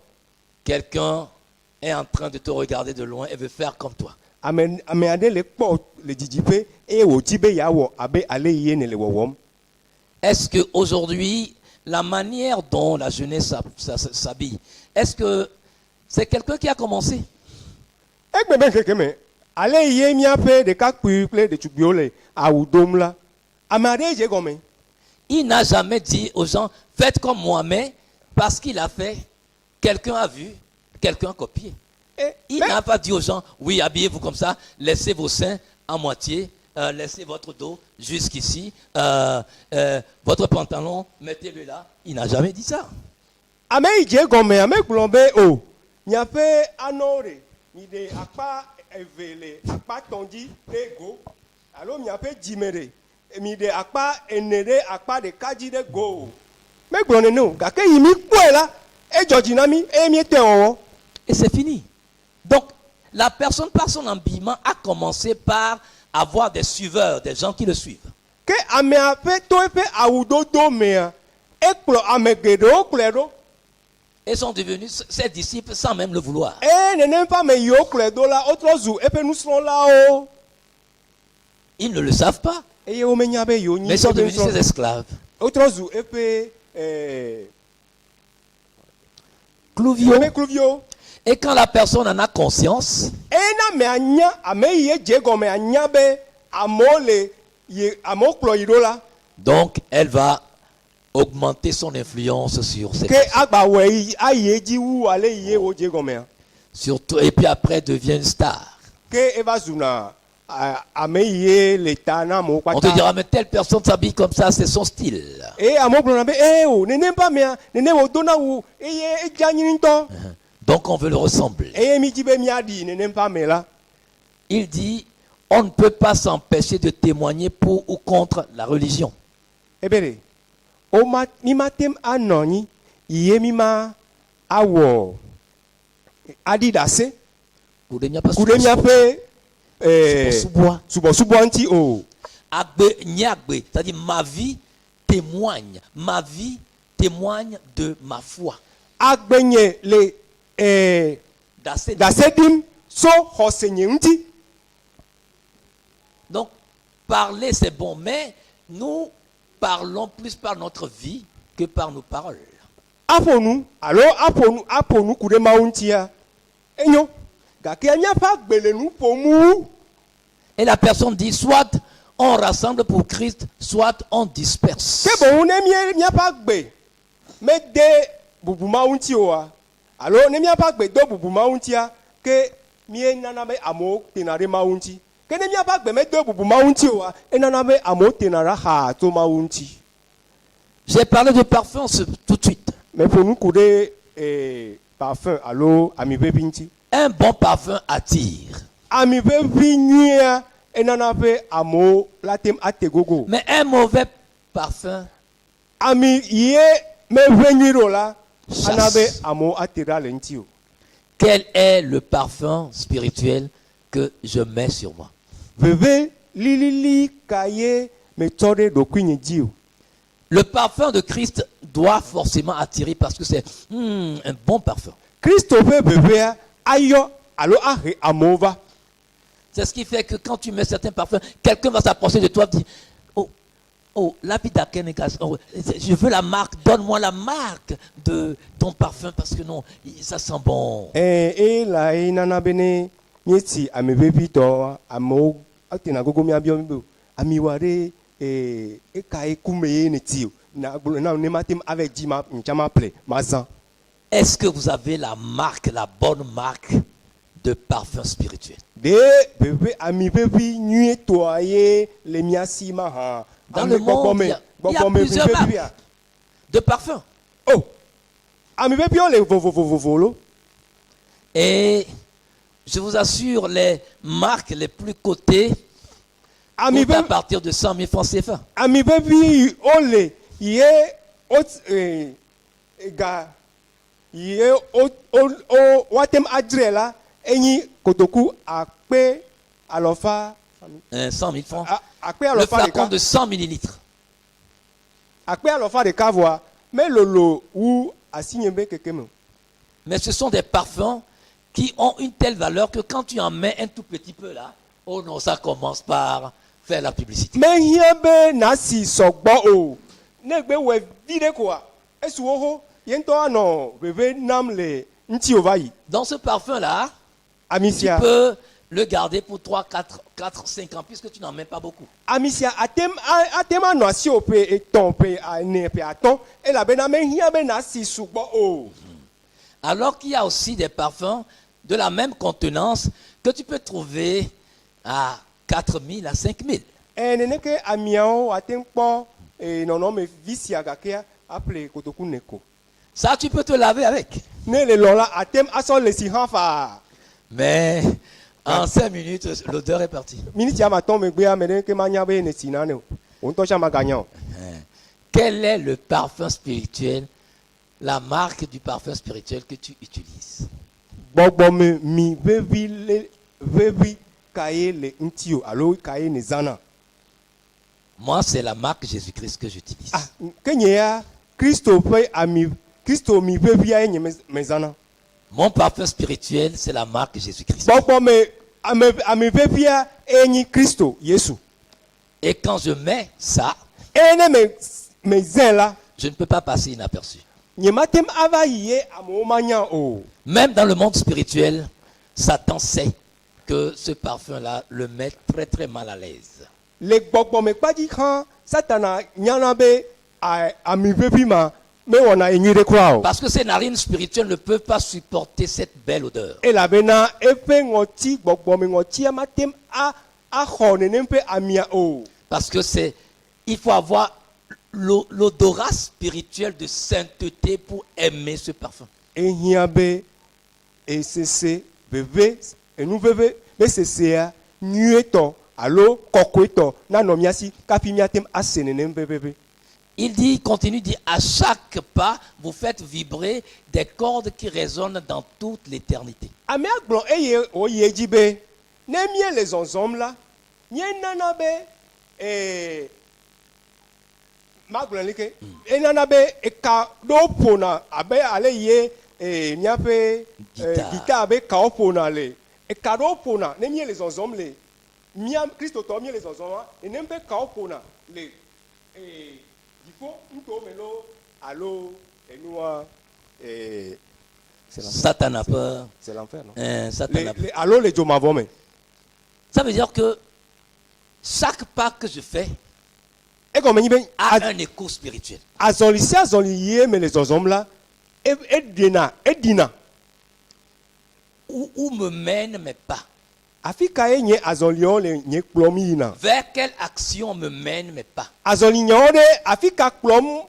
Quelqu'un est en train de te regarder de loin et veut faire comme toi. Ame aɖe le kpɔ le didiƒe eye wòdi be yeawɔ abe ale ye ne le wɔwɔm. Est-ce qu'aujourd'hui, la manière dont la jeunesse s'habille, est-ce que c'est quelqu'un qui a commencé? Egbe be ŋkeke me ale ye míaƒe ɖekakpui kple ɖetugbiwo le awu dom la, ame aɖe dze gɔme. Il n'a jamais dit aux gens, faites comme moi, mais parce qu'il a fait, quelqu'un a vu, quelqu'un a copié. Il n'a pas dit aux gens, oui, habillez-vous comme ça, laissez vos seins à moitié, laissez votre dos jusqu'ici, votre pantalon, mettez-le là. Il n'a jamais dit ça. Ame yi dze gɔme ame gblɔ be o miaƒe anɔwo ɖe mi ɖe akpa eve le akpa tɔn dzi ɖe go alo miaƒe dzime ɖe mi ɖe akpa ene ɖe akpa ɖeka dzi ɖe go o megblɔ nene o gake yi mi kpɔe la edzɔ dzi na mi eye mietɔe wɔwɔ. Et c'est fini. Donc, la personne, par son habillement, a commencé par avoir des suiveurs, des gens qui le suivent. Ke amea ƒe to eƒe awudodo mea ekplɔ ame geɖewo kplɔe ɖo. Et sont devenus ses disciples sans même le vouloir. Eye nenem ƒe ame yiwo kplɔe ɖo la wotrɔ zu eƒe nusrɔ̃lawo. Ils ne le savent pas, eye womenya be yewo nyi mais ils sont eƒe devenus nusrɔ̃ ses esclaves. Wotrɔ zu eƒe Clouvio. Eƒe kluviwo. Et quand la personne en a conscience, eye ne amea nya ame yi ye dze gɔme anya be amewo le ye amewo kplɔ yi ɖo la, donc elle va augmenter son influence sur cette ke agba wɔe yi ayi edzi wu ale yi ye wo dze gɔmea. Surtout, et puis après devient une star. Ke eva zuna ame yi ye le ta na amewo On te kpata. Dira, mais telle personne s'habille comme ça, c'est son style. Eye amewo gblɔna be ee o nenem ƒe amea nenem wòdona wu eye edze anyi ŋutɔ. Donc on veut le ressembler. Eye mi dzi be míaɖi nenem ƒe ame la. Il dit, on ne peut pas s'empêcher de témoigner pour ou contre la religion. Ebe ɖe woma mi mate ŋu anɔ anyi ye mi ma awɔ aɖi ɖase Ku ɖe míaƒe ku ɖe míaƒe subɔsubɔa. Subɔsubɔa ŋuti o. Agbe, nye agbe, c'est-à-dire ma vie témoigne. Ma vie témoigne de ma foi. Agbenye le Ɖase. Ɖase ɖim so xɔse nye ŋuti. Donc, parler, c'est bon, mais nous parlons plus par notre vie que par nos paroles. Aƒo nu alo aƒo nu ku ɖe Mawu ŋutia enyo gake míaƒe agbe le nu ƒom wu. Et la personne dit, soit on rassemble pour Christ, soit on disperse. Ke boŋ ne mía míaƒe agbe mede bubu Mawu ŋuti oa alo ne míaƒe agbe do bubu Mawu ŋutia ke míenana be amewo tena ɖe Mawu ŋuti ke ne míaƒe agbe mede bubu Mawu ŋuti oa enana be amewo tena ɖa xaa tso Mawu ŋuti. J'ai parlé de parfum tout de suite. Meƒo nu ku ɖe parfum alo ami ʋeʋĩ ŋuti. Un bon parfum attire. Ami ʋeʋĩ nyuia enana be amewo la tem ate gogo. Mais un mauvais parfum Ami ye meʋẽ nyui ɖe o la, ana be chasse. Amewo ate ɖa le ŋuti o. Quel est le parfum spirituel que je mets sur moi? Ʋeʋẽ lilili ka ye metsɔ ɖe ɖokuinye dzi o? Le parfum de Christ doit forcément attirer parce que c'est un bon parfum. Kristo ƒe ʋeʋẽa ayɔ alo ahe amewo va. C'est ce qui fait que quand tu mets certains parfums, quelqu'un va s'approcher de toi et dire: Oh, oh, la vida Kenegas, oh, je veux la marque, donne-moi la marque de ton parfum parce que non, ça sent bon. Ɛ eye la ye nana be ne míetsi ami ʋeʋĩtɔ amewo atena gogo míabiɔ mí be o amiwa ɖe ee eka ye kume ye neti o na gblɔ nam ne mate ŋu ava dzi ma ŋtsã maƒle mazã. Est-ce que vous avez la marque, la bonne marque de parfum spirituel? Ɖe ʋeʋĩ ami ʋeʋĩ nyuietɔa ye le mía si mahã? Dans le monde, il y a gbɔgbɔme plusieurs ʋeʋĩa. Marques de parfums. O ami ʋeʋĩwo le vovovovovo lo. Et je vous assure, les marques les plus cotées Ami coûtent à ʋeʋĩ partir de 100 000 francs CFA. Ami ʋeʋĩ wole ye wo ee ga ye wo wo wo woate ŋu adzrae la enyi kotoku akpe alɔfa 100 000 francs. A- akpe Le alɔfa flacon ɖeka de 100 millilitres. Akpe alɔfa ɖeka vɔa melolo wu asinye be keke me o. Mais ce sont des parfums qui ont une telle valeur que quand tu en mets un tout petit peu là, oh non, ça commence par faire la publicité. Mehiã be nasi sɔgbɔ o ne gbe wɔe vi ɖe koa esu xoxo ye ŋutɔ anɔ ʋeʋẽ nam le ŋutiwò va yi. Dans ce parfum-là, Ami tu sia peux le garder pour 3, 4, 4, 5 ans, puisque tu n'en mets pas beaucoup. Ami sia ate ŋu a- ate ŋu anɔ asiwò ƒe etɔ̃ ƒe ene ƒe atɔ̃ elabena mehiã be nasi sugbɔ o. Alors qu'il y a aussi des parfums de la même contenance que tu peux trouver à 4 000 à 5 000. Ɛ neneke amiawo ate ŋu kpɔ ee, nɔnɔme vi sia gakea aƒle kotoku ne ko. Ça, tu peux te laver avec. Ne le lɔ la ate ŋu asɔ le si hã faa. Mais en 5 minutes, l'odeur est partie. Miniti ame atɔ̃ megbea ame ɖeke manya be ne si nane o. Wò ŋutɔ tsã maganya o. Quel est le parfum spirituel, la marque du parfum spirituel que tu utilises? Gbɔgbɔme mi ʋeʋĩ le ʋeʋĩ ka ye le ŋutiwò alo ka ye nèzãna? Moi, c'est la marque Jésus-Christ que j'utilise. Ah, ke nye ya Kristo ƒe ami Kristo mi ʋeʋĩa ye nye me- mezãna. Mon parfum spirituel, c'est la marque Jésus-Christ. Gbɔgbɔme ame ami ʋeʋĩa eye nyi Kristo Yesu. Et quand je mets ça, Eye ne me mezãe la, je ne peux pas passer inaperçu. Nye mate ŋu ava yi ye amewo manya o. Même dans le monde spirituel, Satan sait que ce parfum-là le met très très mal à l'aise. Le gbɔgbɔmekpadzi hã Satana nyana be a- ami ʋeʋĩ ma mewɔna enyui ɖe kura o. Parce que ses narines spirituelles ne peuvent pas supporter cette belle odeur. Elabena eƒe ŋɔti gbɔgbɔme ŋɔtia mate ŋu a axɔ nenem ƒe amia o. Parce que il faut avoir l'odorat spirituel de sainteté pour aimer ce parfum. Ehiã be esese veve enu veve be sesea nyuietɔ alo kɔkɔetɔ nanɔ mía si kafi míate ŋu ase nenem ʋeʋeʋe. Il dit, il continue, il dit, à chaque pas, vous faites vibrer des cordes qui résonnent dans toute l'éternité. Amea gblɔ eye wòyi edzi be ne míele zɔzɔm la míenana be ee magblɔ leke enana be eka ɖewo ƒona abe ale ye ee míaƒe ee Guitare. Guitare be kawo ƒona le eka ɖewo ƒona ne míele zɔzɔm le mía kristotɔwo míele zɔzɔm nenem ƒe kawo ƒona le ee dziƒo nutowo me loo alo enua ee c'est l'enfer. Satan a peur. C'est l'enfer, non? Hein, Satan Le, a peur. le, alo le dzomavɔ me. Ça veut dire que chaque pas que je fais Egɔme nyi be a un écho spirituel. Azɔli sia azɔli ye me le zɔzɔm la e- eɖena eɖina. Où me mènent mes pas? Afi ka ye nye azɔliwo le nye kplɔm yina? Vers quelle action me mènent mes pas? Azɔlinyawo ɖe afi ka kplɔm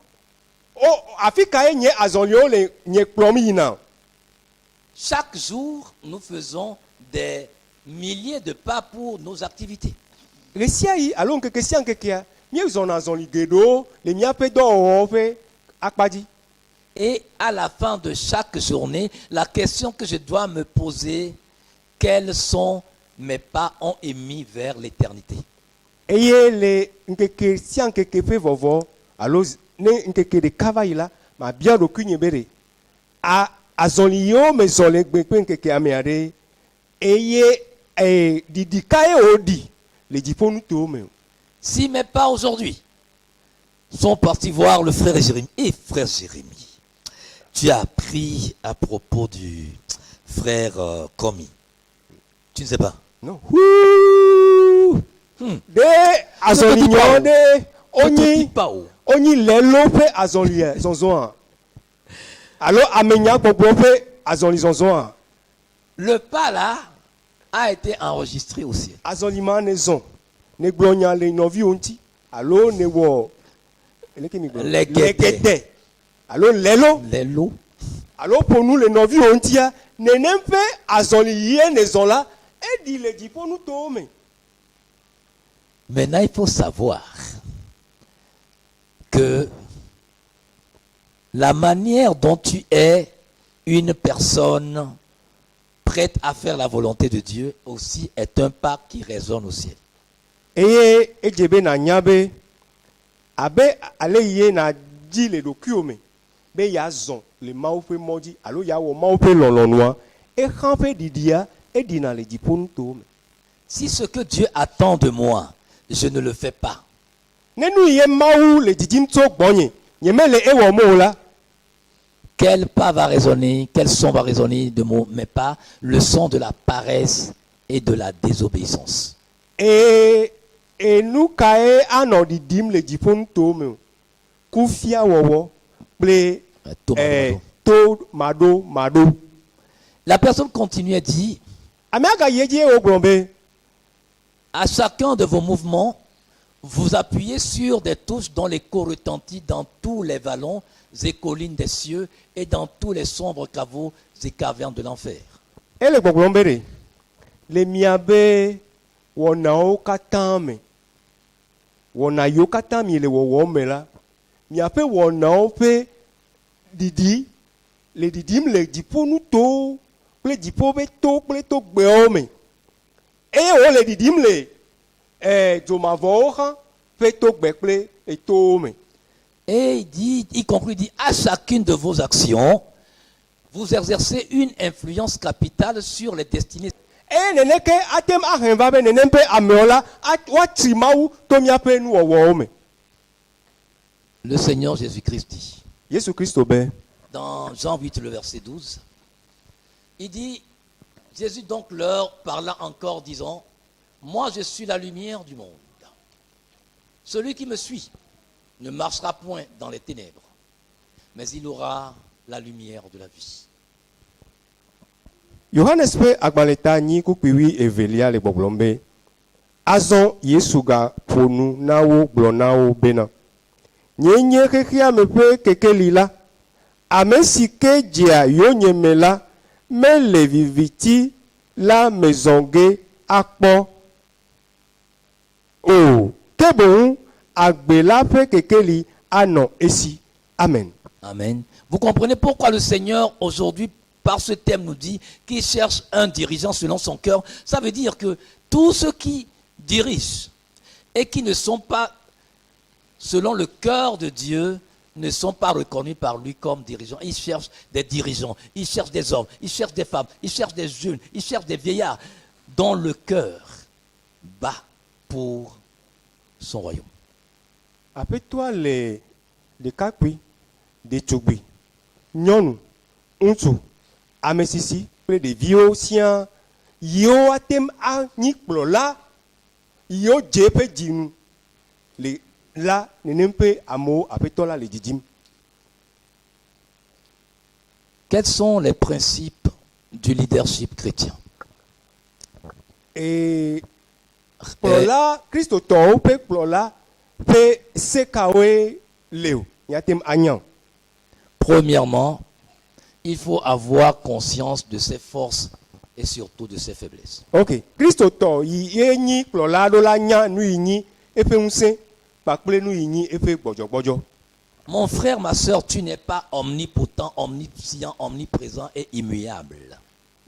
O, afi kae nye azɔliwo le nye kplɔm yina? Chaque jour, nous faisons des milliers de pas pour nos activités. Ɣesiaɣi alo ŋkeke sia ŋkekea, míezɔna azɔli geɖewo le míaƒe dɔwɔwɔwo ƒe akpa dzi. Et à la fin de chaque journée, la question que je dois me poser, quels sont mes pas ont émis vers l'éternité? Eye le ŋkeke sia ŋkeke ƒe vɔvɔ alo ne ŋkeke ɖeka va yi la, mabia ɖokuinye be ɖe a azɔli yiwo mezɔ le egbe ƒe ŋkekea mea ɖe, eye e ɖiɖi kae wòɖi le dziƒonutowo me o? Si mes pas aujourd'hui sont partis voir le frère Jérémie. Et frère Jérémie, tu as appris à propos du frère Komi. Tu ne sais pas? Non. Huu. Ɖe azɔli nyɔ ɖe wonyi wonyi lɛlo ƒe azɔli zɔzɔa alo amenyagbɔgblɔ ƒe azɔli zɔzɔa? Le pas là a été enregistré au ciel. Azɔli ma nèzɔ, nègblɔ nya le nɔviwò ŋuti alo nèwɔ leke mi gblɔ? Lɛgɛdɛ. Lɛgɛdɛ alo lɛlo. Lɛlo. Alo ƒo nu le nɔviwò ŋutia, nenem ƒe azɔli yie nèzɔ la, eɖi le dziƒonutowo me. Maintenant, il faut savoir que la manière dont tu es une personne prête à faire la volonté de Dieu aussi est un pas qui résonne au ciel. Eye edze be nànya be abe aleyi ye nàdi le ɖokuiwò me be yeazɔ le Mawu ƒe mɔ dzi alo yeawɔ Mawu ƒe lɔlɔ̃nua, exã ƒe ɖiɖia, eɖina le dziƒonutowo me. Si ce que Dieu attend de moi, je ne le fais pas. Ne nu yi ye Mawu le didim tso gbɔnye, nyemele ewɔm o la. Quel pas va résonner, quel son va résonner de mes pas? Le son de la paresse et de la désobéissance. Eye enu kae anɔ ɖiɖim le dziƒonutowo me o? Kufiawɔwɔ kple Tomaɖomaɖo. tomaɖomaɖo. La personne continue et dit, Amea gayi edzi eye wògblɔ be, À chacun de vos mouvements, vous appuyez sur des touches dont l'écho retentit dans tous les vallons et collines des cieux et dans tous les sombres caveaux et cavernes de l'enfer. Ele gbɔgblɔm be ɖe le miabe wɔnawo katã me, wɔna yiwo katã miele wɔwɔm me la, miaƒe wɔnawo ƒe ɖiɖi le ɖiɖim le dziƒonutowo kple dziƒo ƒe to kple togbɛwo me, eye wole ɖiɖim le eh, dzomavɔwo hã ƒe togbɛ kple etowo me. Et il dit, il conclut, il dit, à chacune de vos actions, vous exercez une influence capitale sur les destinées. Eye neneke ate ŋu ahe va be nenem ƒe amewo la, woatsi Mawu to míaƒe nuwɔwɔwo me. Le Seigneur Jésus-Christ dit, Yesu Kristo be, dans Jean 8, le verset 12, il dit, Jésus donc leur parla encore, disant, Moi je suis la lumière du monde. Celui qui me suit ne marchera point dans les ténèbres, mais il aura la lumière de la vie. Yohanes ƒe agbalẽ ta enyi kpukpui wui evelia le gbɔgblɔm be, Azɔ Yesu gaƒo nu na wo gblɔ na wo bena, Nyee nye xexea me ƒe kekeli la. Ame si ke dzea yonyeme la mele viviti la me zɔ ge akpɔ o, ke boŋ agbe la ƒe kekeli anɔ esi. Amen. Amen. Vous comprenez pourquoi le Seigneur aujourd'hui, par ce thème, nous dit qu'il cherche un dirigeant selon son cœur. Ça veut dire que tous ceux qui dirigent et qui ne sont pas selon le cœur de Dieu ne sont pas reconnus par lui comme dirigeants. Il cherche des dirigeants, il cherche des hommes, il cherche des femmes, il cherche des jeunes, il cherche des vieillards dont le cœur bat pour son royaume. Aƒetɔa le ɖekakpui, ɖetugbui, nyɔnu, ŋutsu, amesisi kple ɖeviwo siaa yiwo ate ŋu anyi kplɔla yiwo dze eƒe dzi nu le la nenem ƒe amewo Aƒetɔ la le didim. Quels sont les principes du leadership chrétien? Ee, kplɔla Kristotɔwo ƒe kplɔla ƒe se kawoe le o míate ŋu anya o? Premièrement, il faut avoir conscience de ses forces et surtout de ses faiblesses. Ok, kristotɔ yi ye nyi kplɔla ɖo la nya nu yi nyi eƒe ŋusẽ kpakple nu yi nyi eƒe gbɔdzɔgbɔdzɔ. Mon frère, ma soeur, tu n'es pas omnipotent, omniscient, omniprésent et immuable.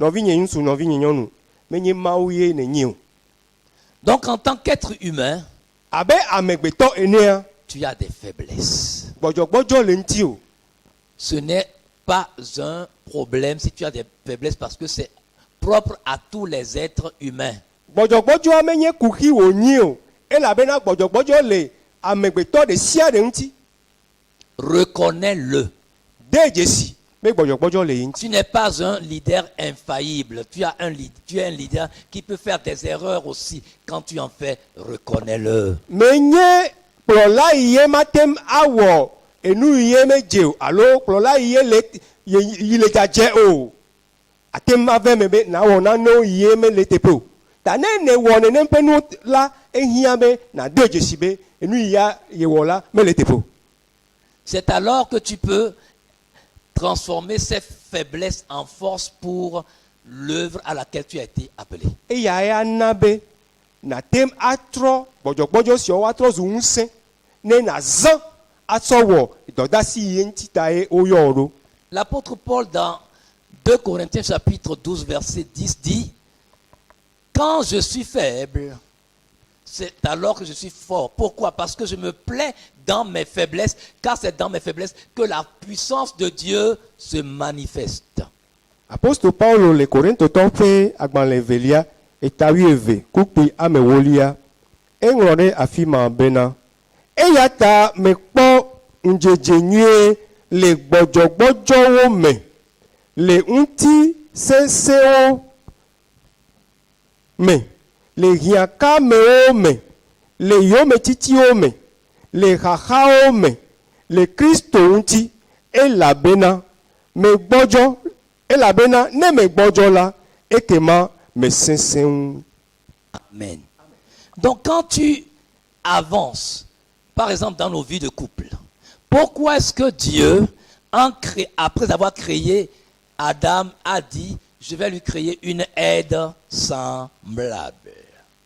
Nɔvinye ŋutsu, nɔvinye nyɔnu, menye Mawu ye nènye o. Donc en tant qu'être humain, abe amegbetɔ enea, tu as des faiblesses. Gbɔdzɔgbɔdzɔ le ŋuti o. Ce n'est pas un problème si tu as des faiblesses parce que c'est propre à tous les êtres humains. Gbɔdzɔgbɔdzɔa menye kuxi wònyi o, elabena gbɔdzɔgbɔdzɔ le amegbetɔ ɖe sia ɖe ŋuti. Reconnais-le. De dzesi be gbɔdzɔgbɔdzɔ le ye ŋuti. Tu n'es pas un leader infaillible. Tu es un leader qui peut faire des erreurs aussi. Quand tu en fais, reconnais-le. Menye kplɔla yi ye mate ŋu awɔ enu yi ye medze o alo kplɔla yi ye le ye yi le dzadze o. Ate ŋu ave me be nawɔ nanewo yi ye mele teƒe o. Ta ne nèwɔ nenem ƒe nuwo la, ehiã be nàde dzesi be enu yi ya yewɔ la mele teƒe o. C'est alors que tu peux transformer ces faiblesses en force pour l'œuvre à laquelle tu as été appelé. Eya ya na be nàte ŋu atrɔ gbɔdzɔgbɔdzɔ siawo woatrɔ zu ŋusẽ ne nàzã atsɔ wɔ dɔdasi yi ye ŋuti ta ye woyɔ wò ɖo. L'apôtre Paul, dans 2 Corinthiens chapitre 12, verset 10, dit: «Quand je suis faible, c'est alors que je suis fort.» Pourquoi? Parce que je me plais dans mes faiblesses, car c'est dans mes faiblesses que la puissance de Dieu se manifeste. Apostol Paulo le Korintotɔwo ƒe agbalẽ evelia eta 20 kpukpui ame ewolia eŋlɔ ɖe afi ma bena eya ta mekpɔ ŋudzedze nyuie le gbɔdzɔgbɔdzɔwo me le ŋuti sesẽwo me le hiãkamewo me le yometitiwo me le xaxawo me le Kristo ŋuti elabena megbɔdzɔ elabena ne megbɔdzɔ la ekema mesesẽ ŋu. Amen. Donc quand tu avances, par exemple dans nos vies de couple, pourquoi est-ce que Dieu, après avoir créé Adam, a dit: «Je vais lui créer une aide semblable»?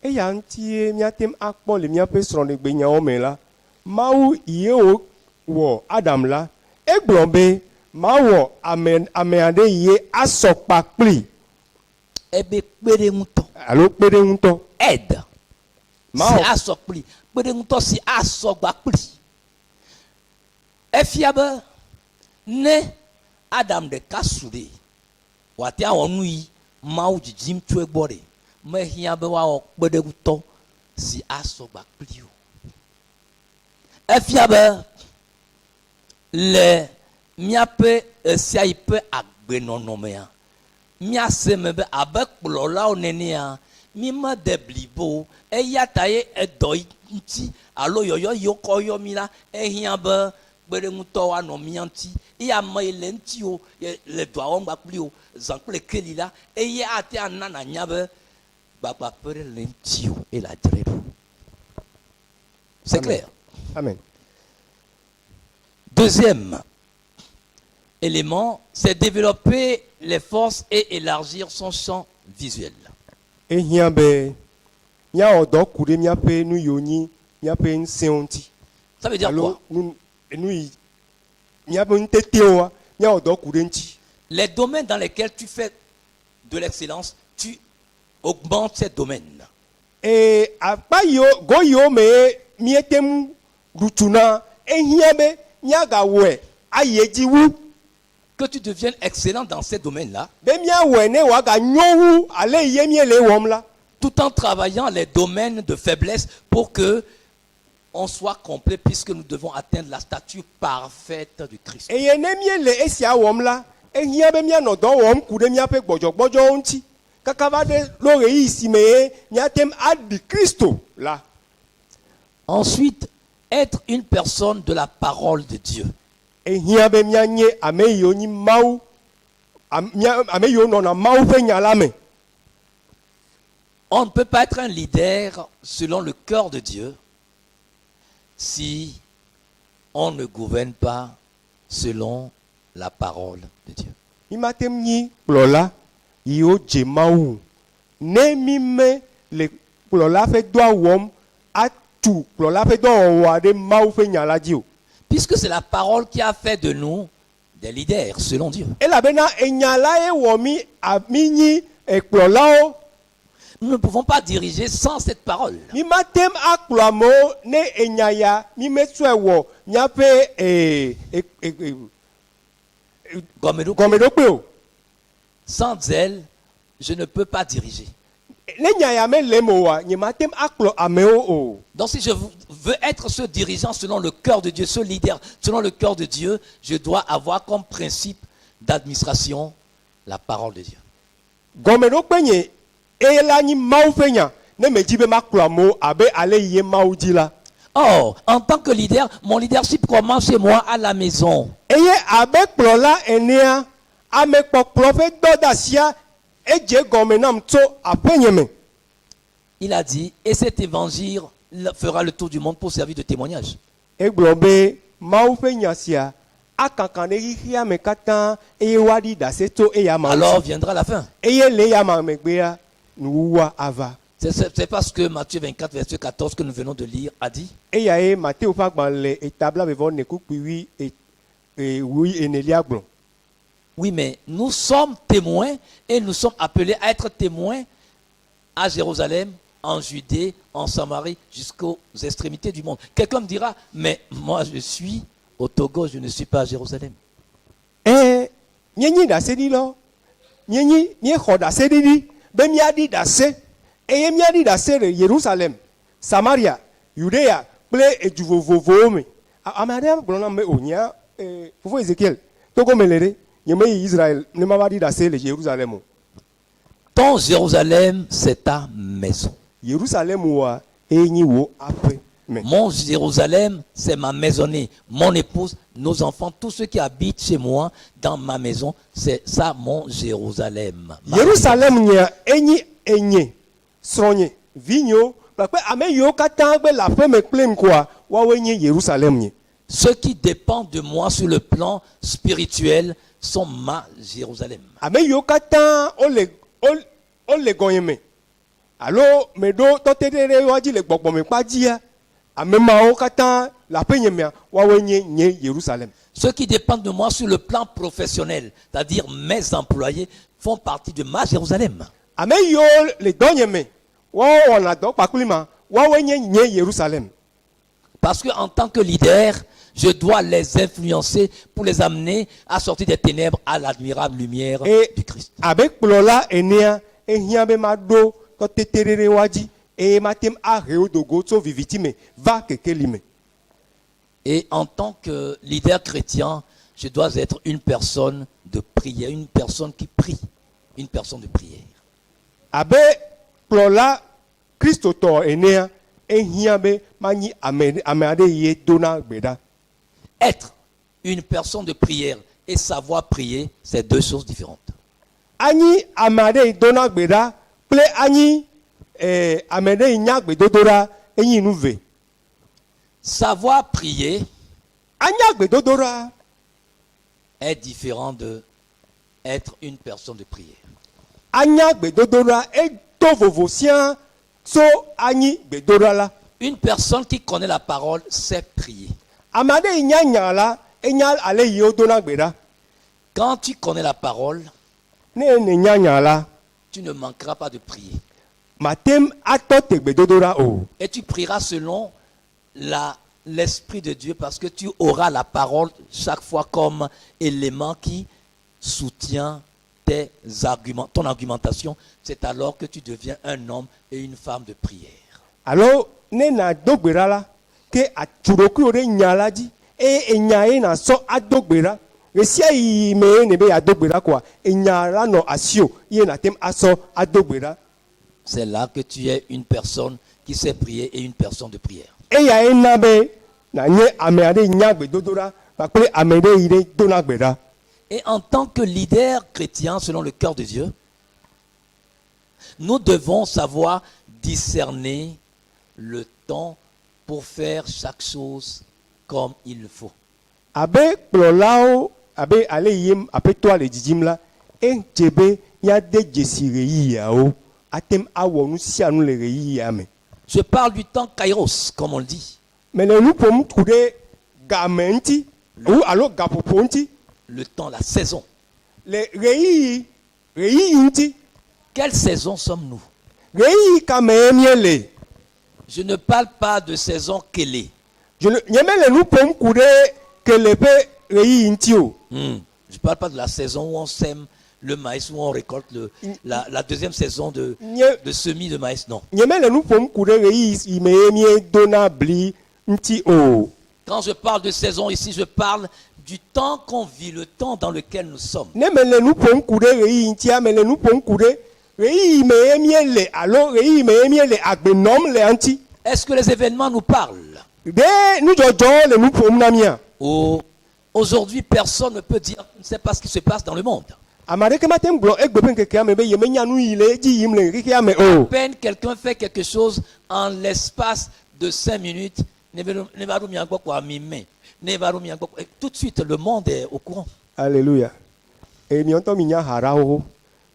Eya ŋutie míate ŋu akpɔ le míaƒe srɔ̃ɖegbenyawo me la, Mawu ye wòwɔ Adam la, egblɔ be mawɔ ame ame aɖe ye asɔ kpa kpli. Ebe kpeɖeŋutɔ. Alo kpeɖeŋutɔ. Aide. Mawɔ si asɔ kpli. Kpeɖeŋutɔ si asɔ gba kpli. Efia be ne Adam ɖeka su ɖe, wòate awɔ nu yi Mawu dzidzim tso egbɔ ɖe, mehiã be woawɔ kpeɖeŋutɔ si asɔ gba kpli o. Efia be le míaƒe ɣesiaɣi ƒe agbenɔnɔ mea, míase me be abe kplɔlawo nenea, mí mede blibo o. Eya ta ye edɔ yi ŋuti alo yɔyɔ yi wokɔ yɔ mí la, ehiã be kpeɖeŋutɔ woanɔ mía ŋuti. Eye ame yi le ŋuti o, ye le dɔa wɔm kpakpli o, zã kple keli la, eye ate ana nànya be gbagbaƒe ɖe le ŋuti o eye le adzre ɖo. C'est Amen. clair. Amen. Deuxième élément, c'est développer les forces et élargir son champ visuel. Ehiã be míawɔ dɔ ku ɖe míaƒe nu yiwo nyi míaƒe ŋusẽwo ŋuti. Ça veut dire alo quoi? Nu enu yi míaƒe ŋutetewoa míawɔ dɔ ku ɖe ŋuti. Les domaines dans lesquels tu fais de l'excellence, tu augmentes ces domaines. Ee akpa yiwo go yiwo me ye míete ŋu ɖu tsu na ehiã be míagawɔe ayi edzi wu. Que tu deviennes excellent dans ces domaines-là, be míawɔe ne wòaganyo wu ale yi ye míele ewɔm la, tout en travaillant les domaines de faiblesse pour que on soit complet puisque nous devons atteindre la stature parfaite du Christ. Eye ne míele esia wɔm la, ehiã be míanɔ dɔ wɔm ku ɖe míaƒe gbɔdzɔgbɔdzɔwo ŋuti kaka va ɖe ɖo ɣeyiɣi si me ye míate ŋu aɖi Kristo la. Ensuite, être une personne de la parole de Dieu. Ehiã be míanye ame yiwo nyi Mawu am- mía- ame yiwo nɔna Mawu ƒe nya la me. On ne peut pas être un leader selon le cœur de Dieu si on ne gouverne pas selon la parole de Dieu. Mi mate ŋu nyi kplɔla yiwo dze Mawu ne mi me le kplɔla ƒe dɔa wɔm atu kplɔla ƒe dɔwɔwɔa ɖe Mawu ƒe nya la dzi o. Puisque c'est la parole qui a fait de nous des leaders selon Dieu. Elabena enya la ye wɔ mi a mi nyi ekplɔlawo. Nous ne pouvons pas diriger sans cette parole. Mi mate ŋu akplɔ amewo ne enya ya mi metsɔe wɔ míaƒe e, e, e, e, Gɔmeɖokpe. Gɔmeɖokpe o. Sans elle, je ne peux pas diriger. Ne nya ya mele eme oa, nye mate ŋu akplɔ amewo o. Donc si je veux être ce dirigeant selon le cœur de Dieu, ce leader selon le cœur de Dieu, je dois avoir comme principe d'administration la parole de Dieu. Gɔmeɖokpe nye eye la nyi Mawu ƒe nya ne medzi be makplɔ amewo abe ale yi ye Mawu dzi la. Or, en tant que leader, mon leadership commence chez moi à la maison. Eye abe kplɔla enea, amekpɔkplɔ ƒe dɔdeasia edze gɔme nam tso aƒenye me. Il a dit, et cet évangile fera le tour du monde pour servir de témoignage. Egblɔ be Mawu ƒe nya sia akaka ɖe xexea me katã eye woaɖi ɖase tso eya ma Alors ŋuti. Viendra la fin. Eye le eya ma megbea, nuwuwua ava. C'est pas ce que Matthieu 24, verset 14 que nous venons de lire a dit. Eyae Mateo ƒe agbalẽ eta blaeve kpukpui wui e, e, wui enelia gblɔ. Oui, mais nous sommes témoins et nous sommes appelés à être témoins à Jérusalem, en Judée, en Samarie, jusqu'aux extrémités du monde. Quelqu'un me dira, mais moi je suis au Togo, je ne suis pas à Jérusalem. Ɛ míenyi ɖaseɖilawo míenyi míexɔ ɖaseɖiɖi be míaɖi ɖase eye míaɖi ɖase le Yerusalem, Samaria, Yudea kple edu vovovowo me. A- Ame aɖe gblɔ nam be o nyea eh, fofo Ezekiel Togo me le ɖe nye meyi Israel ne mava ɖi ɖase le Yerusalem o. Ton Jérusalem, c'est ta maison. Yerusalem wa eye nyi wò aƒe me. Mon Jérusalem, c'est ma maisonnée, mon épouse, nos enfants, tous ceux qui habitent chez moi, dans ma maison, c'est ça mon Jérusalem. Ma Yerusalem nye enyi enye srɔ̃nye vinyewo kpakple ame yiwo katã gbe le aƒe me kple ŋkɔa woawoe nye Yerusalem nye. Ceux qui dépendent de moi sur le plan spirituel sont ma Jérusalem. Ame yiwo katã wole wole wole gɔnye me alo meɖo tɔte ɖe ɖe woa dzi le gbɔgbɔme kpa dzia ame mawo katã le aƒenye mea woawoe nye nye Yerusalem. Ceux qui dépendent de moi sur le plan professionnel, c'est-à-dire mes employés, font partie de ma Jérusalem. Ame yiwo le dɔnye me woawo wɔna dɔ kpakpli ma woawoe nye nye Yerusalem. Parce qu'en tant que leader, je dois les influencer pour les amener à sortir des ténèbres à l'admirable lumière Et du Christ. Abe kplɔla enea ehiã be maɖo tɔtete ɖe ɖe woa dzi eye mate ŋu ahe wo dogo tso viviti me va kekeli me. Et en tant que leader chrétien, je dois être une personne de prière, une personne qui prie, une personne de prière. Abe kplɔla kristotɔ enea ehiã be manyi ame ame aɖe yi dona gbe ɖa. Être une personne de prière et savoir prier, c'est deux choses différentes. Anyi ame aɖe yi dona gbe ɖa kple anyi eh, ame ɖe yi nya gbedodoɖa enyi nu ve. Savoir prier Anya gbedodoɖa est différent de être une personne de prière. Anya gbedodoɖa eto vovo sia tso anyi gbedoɖa la. Une personne qui connaît la parole sait prier. Ame aɖe yi nya nya la enya ale yi wodona gbe ɖa. Quand tu connais la parole, Ne ne nya nya la tu ne manqueras pas de prier. Mate ŋu atɔ te gbedodoɖa o. Et tu prieras selon l'Esprit de Dieu parce que tu auras la parole chaque fois comme élément qui soutient tes arguments, ton argumentation. C'est alors que tu deviens un homme et une femme de prière. Alo ne na do gbe ɖa la ke atu ɖokuiwò ɖe nya la dzi eye enya ye na sɔ ado gbe ɖa ɣe sia ɣi me ye ne be yeado gbe ɖa koa enya la nɔ asiwò ye nate ŋu asɔ ado gbe ɖa. C'est là que tu es une personne qui sait prier et une personne de prière. Eyae na be nanye ame aɖe yi nya gbedodoɖa kpakple ame ɖe yi ɖe dona gbe ɖa. Et en tant que leader chrétien selon le cœur de Dieu, nous devons savoir discerner le temps pour faire chaque chose comme il le faut. Abe kplɔlawo abe ale yi ye Aƒetɔa le didim la, edze be míade dzesi ɣeyiɣiawo, ate ŋu awɔ nu sia nu le ɣeyiɣia me. Je parle du temps kairos, comme on le dit. Mele nu ƒom ku ɖe game ŋuti wu alo gaƒoƒo ŋuti. Le temps, la saison. Le ɣeyiɣi, ɣeyiɣi ŋuti. Quelle saison sommes-nous? Ɣeyiɣi ka mee míele? Je ne parle pas de saison kele. Je ne, nyemele nu ƒom ku ɖe kele ƒe ɣeyiɣi ŋuti o. Je ne parle pas de la saison où on sème le maïs, où on récolte le, la, la deuxième saison de, Nye, de semis de maïs, non. nyemele nu ƒom ku ɖe ɣeyiɣi si mee míedona bli ŋuti o. Quand je parle de saison ici, je parle du temps qu'on vit, le temps dans lequel nous sommes. Ne mele nu ƒom ku ɖe ɣeyiɣi ŋutia, mele nu ƒom ku ɖe ɣeyiɣi mee míele alo ɣeyiɣi mee míele agbe nɔm lea ŋuti. Est-ce que les événements nous parlent? Ɖe nudzɔdzɔwo le nu ƒom na mía? Oh, aujourd'hui, personne ne peut dire qu'il ne sait pas ce qui se passe dans le monde. Ame aɖeke mate ŋu gblɔ egbe ƒe ŋkekea me be yemenya nu yi le edzi yim le xexea me o. À peine quelqu'un fait quelque chose en l'espace de 5 minutes, ne va ɖo mia gbɔ kpoa mi me, ne va ɖo mia gbɔ et tout de suite le monde est au courant. Aleluya. Eye miɔ ŋutɔ minya haɖa xoxo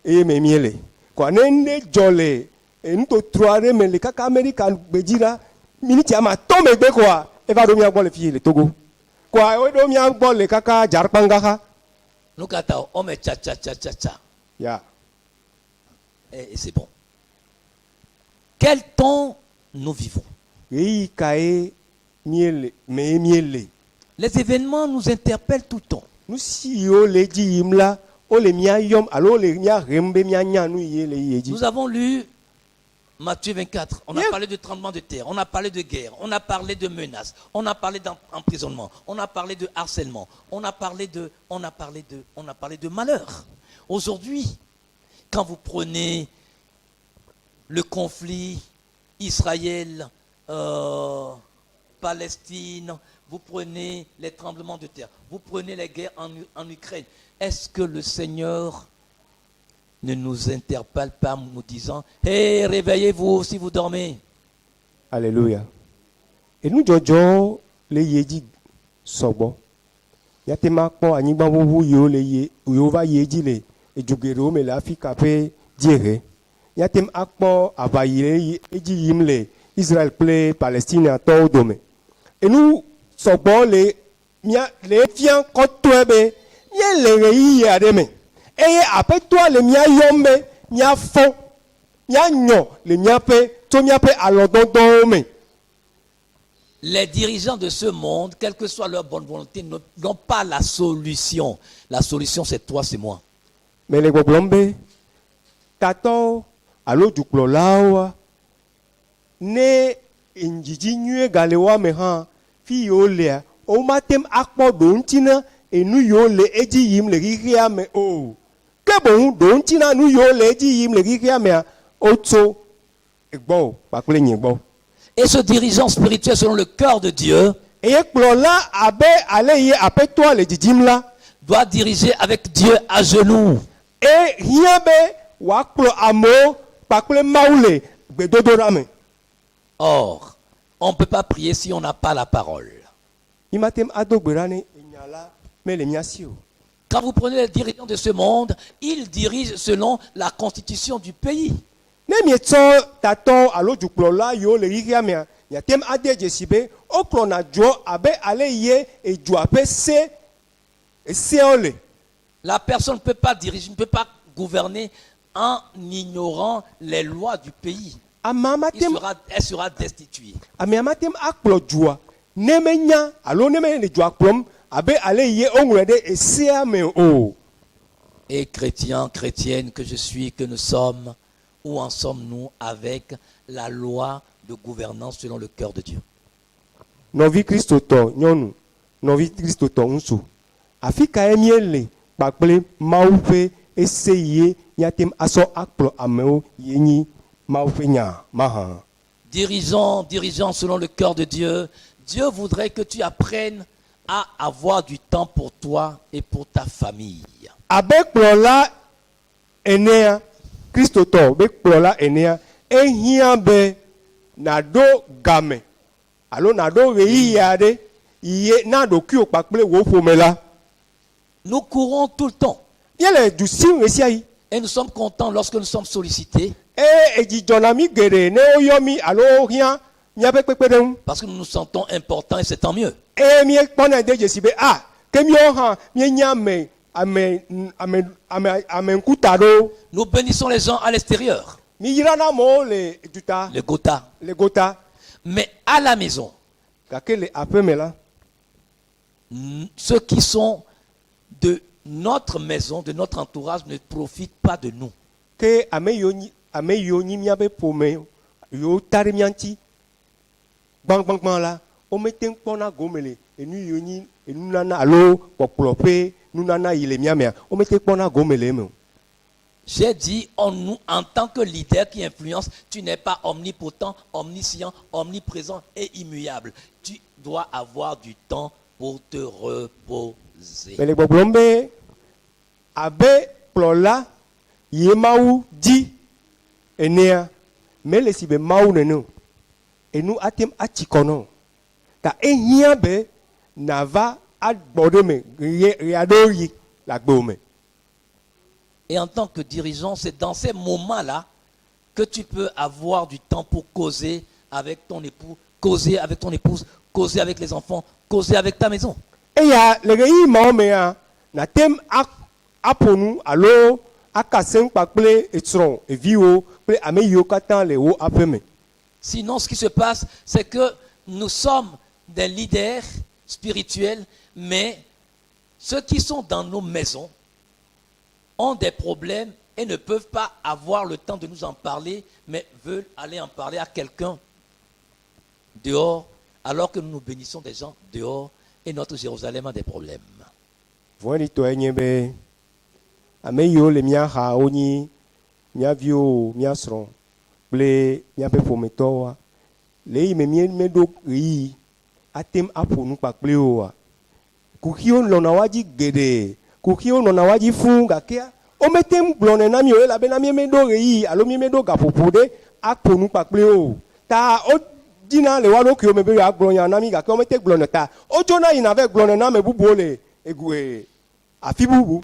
eye me míele. Kɔa ne ŋɖe dzɔ le nutotro aɖe me le kaka Amerika gbedzi la, miniti ame atɔ̃ megbe koa eva ɖo mía gbɔ le fiyi le Togo. Kɔa eɖo mía gbɔ le kaka Djarkpanga xa. Nu ka ta o me tsa tsa tsa tsa tsa. Ya. Et c'est bon. Quel temps nous vivons? Ɣeyiɣi kae míele mee míele? Les événements nous interpellent tout le temps. Nu siwo le edzi yim la, wole mía yɔm alo wole mía hem be míanya nu yi le yi edzi. Nous avons lu Matthieu 24. On a Yeah. parlé de tremblement de terre, on a parlé de guerre, on a parlé de menaces, on a parlé d'emprisonnement, on a parlé de harcèlement, on a parlé de, on a parlé de, on a parlé de malheur. Aujourd'hui, quand vous prenez le conflit Israël, Palestine, vous prenez les tremblements de terre, vous prenez les guerres en Ukraine, est-ce que le Seigneur ne nous interpelle pas en nous disant: Hé, réveillez-vous si vous dormez? Alléluia. Enudzɔdzɔwo le yi edzi sɔgbɔ. Míate ŋu akpɔ anyigbaʋuʋu yiwo le yi yiwo va yi edzi le edu geɖewo me le Afrika ƒe dziehe. Míate ŋu akpɔ aʋa yi le yi edzi yim le Israel kple Palestinatɔwo dome. Enu sɔgbɔ le mía le efia kɔtɔe be míele ɣeyiɣi aɖe me eye Aƒetɔa le mía yɔm be míafɔ, míanyɔ le míaƒe tso míaƒe alɔdɔdɔwo me. Les dirigeants de ce monde, quelle que soit leur bonne volonté, n'ont pas la solution. La solution, c'est toi, c'est moi. Mele gbɔgblɔm be tatɔwo alo dukplɔlawoa, ne ŋdzidzi nyuie gale woa me hã, fi yiwo lea, womate ŋu akpɔ ɖo ŋuti na enu yiwo le edzi yim le xexea me o. Ke boŋ ɖo ŋuti na nu yiwo le edzi yim le xexea mea, wotso egbɔ o kpakple nye gbɔ. Et ce dirigeant spirituel selon le cœur de Dieu Eye kplɔla abe ale yi Aƒetɔa le didim la, doit diriger avec Dieu à genoux. Ehiã be wòakplɔ amewo kpakple Mawu le gbedodoɖa me. Or, on ne peut pas prier si on n'a pas la parole. Mi mate ŋu ado gbe ɖa ne enya la mele mía si o. Quand vous prenez les dirigeants de ce monde, ils dirigent selon la constitution du pays. Ne mietsɔ tatɔwo alo dukplɔla yiwo le xexea mea, miate ŋu ade dzesi be wokplɔna dzuɔ abe ale ye edua ƒe se eseawo le. La personne ne peut pas diriger, ne peut pas gouverner en ignorant les lois du pays. Amea mate Il ŋu sera, elle sera destituée. Amea mate ŋu akplɔ dua ne menya alo ne mele dua kplɔm abe ale ye woŋlɔe ɖe esea me o. Et chrétiens, chrétiennes que je suis, que nous sommes, où en sommes-nous avec la loi de gouvernance selon le cœur de Dieu? Nɔvi kristotɔ nyɔnu, nɔvi kristotɔ ŋutsu, afi kae míele kpakple Mawu ƒe ese ye míate ŋu asɔ akplɔ amewo ye nyi Mawu ƒe nya mahã? Dirigeants, dirigeants selon le cœur de Dieu, Dieu voudrait que tu apprennes à avoir du temps pour toi et pour ta famille. Abe kplɔla enea, kristotɔ be kplɔla enea, ehiã be nàɖo game alo nàɖo ɣeyiɣi aɖe ye na ɖokuiwò kpakple wò ƒome la. Nous courons tout le temps. Míele du sim ɣe sia ɣi. Et nous sommes contents lorsque nous sommes sollicités. Eye edzi dzɔna mí geɖe ne woyɔ mí alo wohiã míaƒe kpekpeɖeŋu. Parce que nous nous sentons importants et c'est tant mieux. Eye míekpɔnɛ de dzesi be a ke míawo hã míenye ame ame ame ame ame ŋkuta ɖewo. Nous bénissons les gens à l'extérieur. Míyrana amewo le duta. Le gota. Le gota. Mais à la maison, Gake le aƒeme la, ceux qui sont de notre maison, de notre entourage, ne profitent pas de nous. Ke ame yiwo nyi ame yiwo nyi míaƒe ƒome yiwo ta ɖe mía ŋuti gbãgbãgbã la, womete ŋu kpɔna gome le enu yiwo nyi enunana alo kpɔkplɔ ƒe nunana yi le mía mea, womete kpɔna gome le eme o. J'ai dit, en nous, en tant que leader qui influence, tu n'es pas omnipotent, omniscient, omniprésent et immuable. Tu dois avoir du temps pour te reposer. Mele gbɔgblɔm be abe kplɔla ye Mawu dzi enea, mele si be Mawu nene o. Enu ate ŋu atsi kɔ na wò. Ta ehiã be nàva agbɔ ɖe eme ɣe ɣeaɖewoɣi le agbewò me. Et en tant que dirigeant, c'est dans ces moments-là que tu peux avoir du temps pour causer avec ton époux, causer avec ton épouse, causer avec les enfants, causer avec ta maison. Eya le ɣeyiɣi mawo mea, nàte ŋu aƒo nu alo aka seŋ kpakple esrɔ̃, eviwo kple ame yiwo katã le wò aƒe me. Sinon, ce qui se passe, c'est que nous sommes des leaders spirituels, mais ceux qui sont dans nos maisons ont des problèmes et ne peuvent pas avoir le temps de nous en parler, mais veulent aller en parler à quelqu'un dehors, alors que nous nous bénissons des gens dehors et notre Jérusalem a des problèmes. Vɔ̃ɖitɔe nye be ame yiwo le mía xa wonyi mía viwo, mía srɔ̃ kple míaƒe ƒometɔwoa, le eyime míemeɖo ɣeyiɣi ate ŋu aƒo nu kpakple wo oa, kuxiwo nɔna woa dzi geɖe. Kuxiwo nɔna woa dzi fũu gakea womete ŋu gblɔnɛ na mí o elabena míemeɖo ɣeyiɣi alo míemeɖo gaƒoƒo ɖe aƒo nu kpakple wo o. Ta wodina le woa ɖokuiwo me be yewoagblɔ nya na mí gake womete gblɔnɛ o ta wodzona yina va gblɔnɛ na ame bubuwo le egu afi bubu.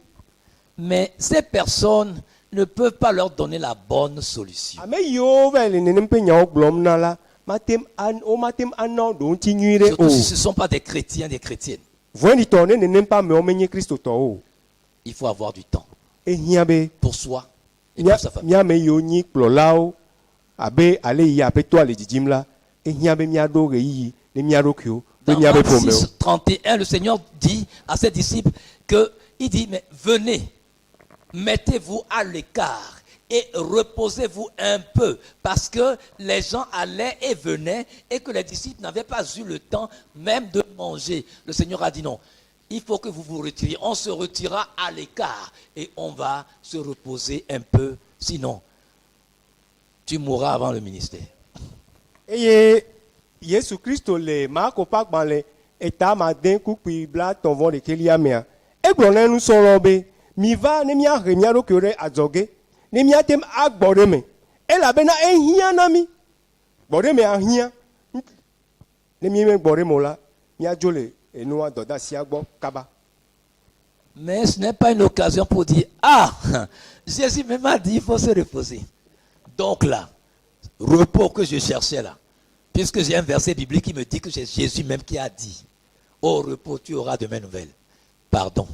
Mais ces personnes ne peuvent pas leur donner la bonne solution. Ame yiwo va le nenem ƒe nyawo gblɔm na la, mate ŋu an womate ŋu ana wo ɖoŋuti nyui ɖe Surtout o. si ce ne sont pas des chrétiens, des chrétiennes. Vɔ̃ɖitɔ ne nenem ƒe amewo menye kristotɔwo o. Il faut avoir du temps Ehiã be pour soi et mía pour sa famille. Mía ame yiwo nyi kplɔlawo abe ale yi aƒetɔa le dzidzim la, ehiã be míaɖo ɣeyiɣi ne mía ɖokuiwo kple Dans míaƒe Marc ƒomewo. 6, 31, le Seigneur dit à ses disciples que, il dit, mais venez, mettez-vous à l'écart et reposez-vous un peu, parce que les gens allaient et venaient et que les disciples n'avaient pas eu le temps même de manger. Le Seigneur a dit non. Il faut que vous vous retiriez. On se retirera à l'écart et on va se reposer un peu. Sinon, tu mourras avant le ministère. Eye Yesu Kristo le Marko ƒe agbalẽ eta ade kpukpui 31 mea, egblɔ na nusrɔ̃lawo be miva ne míahe mía ɖokuiwo ɖe adzɔge ne míate ŋu agbɔ ɖe eme elabena ehiã na mí. Gbɔ ɖe emea hiã. Ne mímegbɔ ɖe eme o la, míadzo le enua dɔdeasia gbɔ kaba. Mais ce n'est pas une occasion pour dire, ah, Jésus même a dit, il faut se reposer. Donc là, repos que je cherchais là, puisque j'ai un verset biblique qui me dit que c'est Jésus même qui a dit, au repos, tu auras de mes nouvelles. Pardon.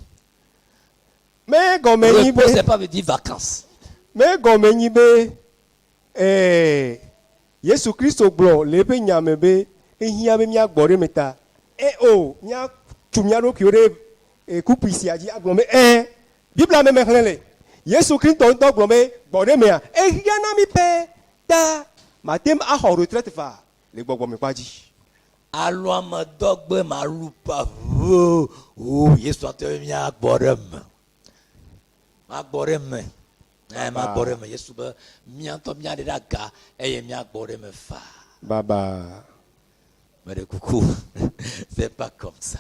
Me gɔme nyi Repos, be c'est pas veut dire vacances. Me gɔme nyi be Yesu Kristo gblɔ le eƒe nya me be ehiã be míagbɔ ɖe eme ta e o míatu mía ɖokuiwo ɖe kpukpui sia dzi agblɔ be ɛ Biblia me mexlẽ le Yesu Kristo ŋutɔ gblɔ be gbɔ ɖe emea ehiã na mí pɛ ta mate ŋu axɔ retraite va le gbɔgbɔmekpa dzi. Alɔame dɔgbe malupa ʋe o Yesu ate be míagbɔ ɖe eme. Magbɔ ɖe eme. Ɛ magbɔ ɖe eme. Yesu be mía ŋutɔ míaɖe ɖe aga eye míagbɔ ɖe eme faa. Baba. Mais de coucou, c'est pas comme ça.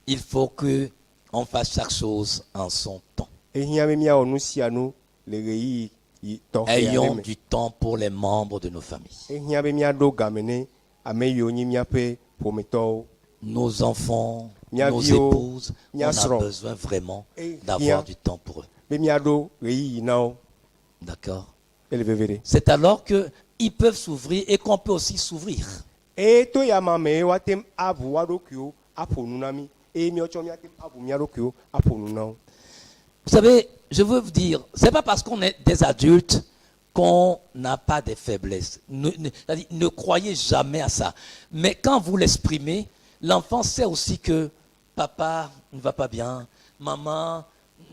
Il faut que on fasse chaque chose en son temps. Ehiã be míawɔ nu sia nu le ɣeyiɣi yi tɔxɛ aɖe Ayons me. Du temps pour les membres de nos familles. Ehiã be míaɖo game ne ame yiwo nyi míaƒe ƒometɔwo. Nos enfants, Mia Nos viwo, épouses, on mia a srɔ̃. Besoin vraiment Eh, d'avoir bien. Du temps pour eux. Be míaɖo ɣeyiɣi na wo. D'accord? Ele veve ɖe. C'est alors qu'ils peuvent s'ouvrir et qu'on peut aussi s'ouvrir. Eye to ya ma me woate ŋu aʋu woa ɖokuiwo aƒo nu na mí eye míawo tsɔ míate ŋu aʋu mía ɖokuiwo aƒo nu na wo. Vous savez, je veux vous dire, c'est pas parce qu'on est des adultes qu'on n'a pas des faiblesses. C'est-à-dire, ne croyez jamais à ça. Mais quand vous l'exprimez, l'enfant sait aussi que papa ne va pas bien, maman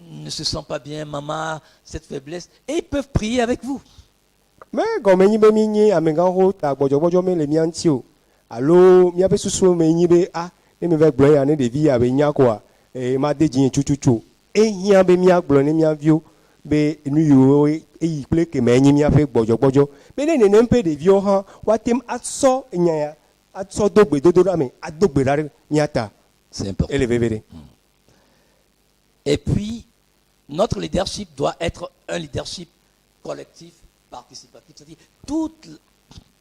ne se sent pas bien, maman a cette faiblesse. Et ils peuvent prier avec vous. Me gɔme nyi be mi nyi amegãxoxo ta gbɔdzɔgbɔdzɔ me le mía ŋuti o alo míaƒe susuwo me nyi be a ne mi va gblɔ ya ne ɖevi ya be nya koa ee ma de dzi tututu o. Ehiã be míagblɔ ne mía viwo be nu yiwo eyi kple keme nyi míaƒe gbɔdzɔgbɔdzɔ be ne nenem ƒe ɖeviwo hã woate ŋu asɔ nya ya asɔ do gbedodoɖa me ado gbe ɖa ɖe mía ta. C'est important. Ele veve ɖe. Et puis, notre leadership doit être un leadership collectif, participatif. C'est-à-dire, toute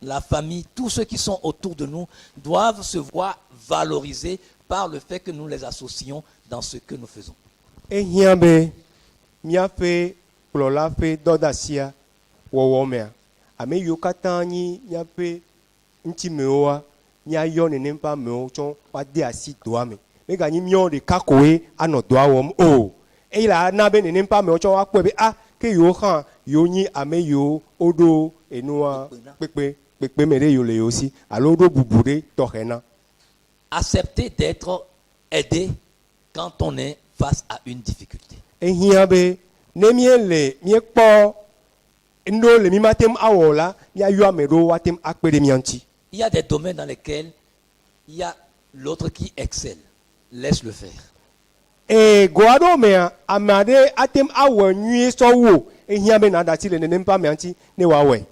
la famille, tous ceux qui sont autour de nous doivent se voir valorisés par le fait que nous les associons dans ce que nous faisons. Ehiã be míaƒe kplɔla ƒe dɔdeasia wɔwɔ mea ame yiwo katã nyi míaƒe ŋutimewoa míayɔ nenem ƒe amewo tsɔ woade asi dɔa me meganyi míawo ɖeka koe anɔ dɔa wɔm o eye la ana be nenem ƒe amewo tsɔ woakpɔe be a ke yewo hã yewo nyi ame yiwo woɖo enua kpekpe kpekpeme ɖe yiwo le yewo si alo woɖo bubu ɖe tɔxɛ na. Accepter d'être aidé quand on est face à une difficulté. Ehiã be ne míele míekpɔ nuɖewo le mí mate ŋu awɔ o la míayɔ ame ɖewo woate ŋu akpe ɖe mía ŋuti. Il y a des domaines dans lesquels il y a l'autre qui excelle. Laisse-le faire. Ee go aɖewo mea ame aɖe ate ŋu awɔ nyuie sɔwu o ehiã be nàɖe asi le nenem ƒe amea ŋuti ne wòawɔe.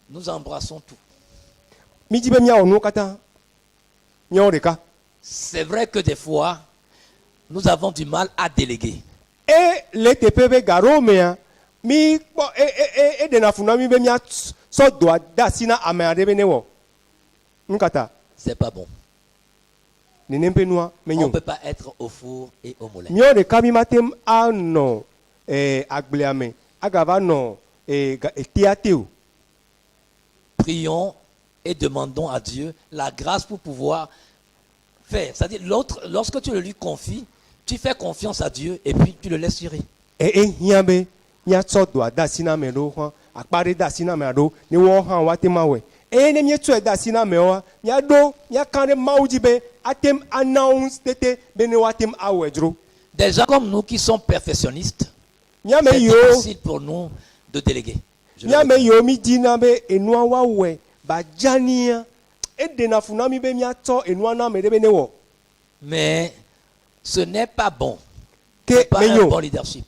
Nous embrassons tout. Mídi be míawɔ nuwo katã míawo ɖeka. C'est vrai que des fois, nous avons du mal à déléguer. E le teƒe be ga ɖewo mea mi kpɔ e e e eɖena fu na mi be míasɔ dɔa de asi na ame aɖe be ne wɔ. Nu ka ta? C'est pas bon. Nenem ƒe nua On menyo. ne peut pas être au four et au moulin. Míawo ɖeka mi mate ŋu anɔ ee agblea me agava nɔ ee ga etea te o. Prions et demandons à Dieu la grâce pour pouvoir faire. C'est-à-dire, l'autre, lorsque tu le lui confies, tu fais confiance à Dieu et puis tu le laisses gérer. E ehiã be míatsɔ dɔa de asi na ame ɖewo hã akpa ɖe de asi na ame aɖewo ne woawo hã woate ŋu awɔe. Eye ne míetsɔe de asi na amewoa míaɖo míaka ɖe Mawu dzi be ate ŋu ana wo ŋutete be ne woate ŋu awɔe dzro. Des gens comme nous qui sommes perfectionnistes, Míame c'est yiwo difficile pour nous de déléguer. Je le míame reconnais. Yiwo mi dina be enua woawɔe ba dzania eɖena fu na mi be míatsɔ enua na ame ɖe be ne wɔ. Mais ce n'est pas bon. Ke C'est pas un menyo. Bon leadership.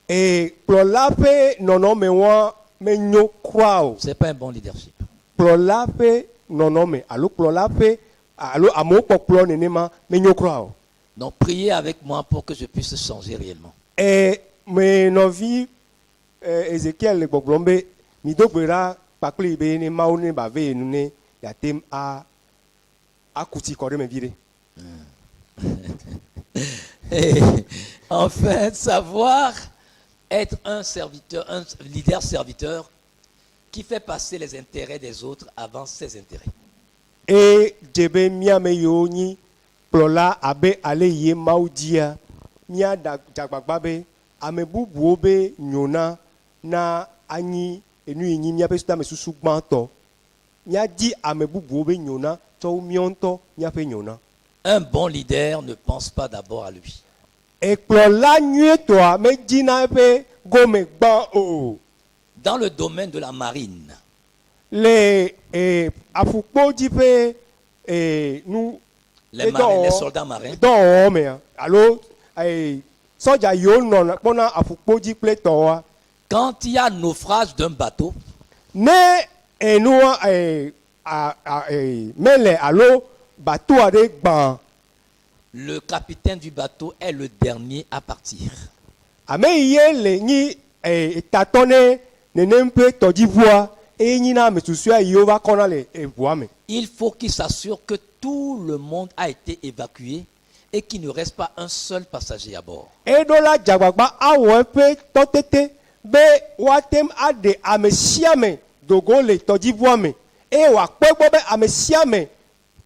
Ee kplɔla ƒe nɔnɔme wa menyo kura o. C'est pas un bon leadership. Kplɔla ƒe nɔnɔme alo kplɔla ƒe alo amewo kpɔkplɔ nenema menyo kura o. Donc priez avec moi pour que je puisse changer réellement. Ee me nɔvi ee Ezekiel le gbɔgblɔm be mido gbe ɖa kpakple be ne Mawu ne ba ve ye nu ne yeate ŋu a aku tsi kɔ ɖe me vi ɖe. Et enfin, savoir être un serviteur, un leader serviteur qui fait passer les intérêts des autres avant ses intérêts. Eye dze be míame yiwo nyi kplɔla abe ale yi Mawu dzia míaɖa dzagbagba be ame bubuwo be nyona na anyi enu yi nyi míaƒe tamesusu gbãtɔ. Míadi ame bubuwo be nyona tsɔ wu míawo ŋutɔ míaƒe nyona. Un bon leader ne pense pas d'abord à lui. Ekplɔla nyuietɔa medzina eƒe gome gbã o. Dans le domaine de la marine, Le ee aƒukpo dzi ƒe ee nu les marins, les soldats marins, dɔwɔwɔ mea alo ee sɔdza yiwo nɔna kpɔna aƒukpo dzi kple tɔwoa quand il y a naufrage d'un bateau, ne enua ee a a ee mele alo bateau aɖe gbã le capitaine du bateau est le dernier à partir. Ame yi ye le nyi ee tatɔ ne nenem ƒe tɔdziʋua eye nyina ame susɔea yiwo va kɔna le eʋua me. Il faut qu'il s'assure que tout le monde a été évacué et qu'il ne reste pas un seul passager à bord. Eɖo la dzagbagba awɔ eƒe tɔtete be woate ŋu aɖe ame sia ame dogo le tɔdziʋua me eye wòakpɔ egbɔ be ame sia ame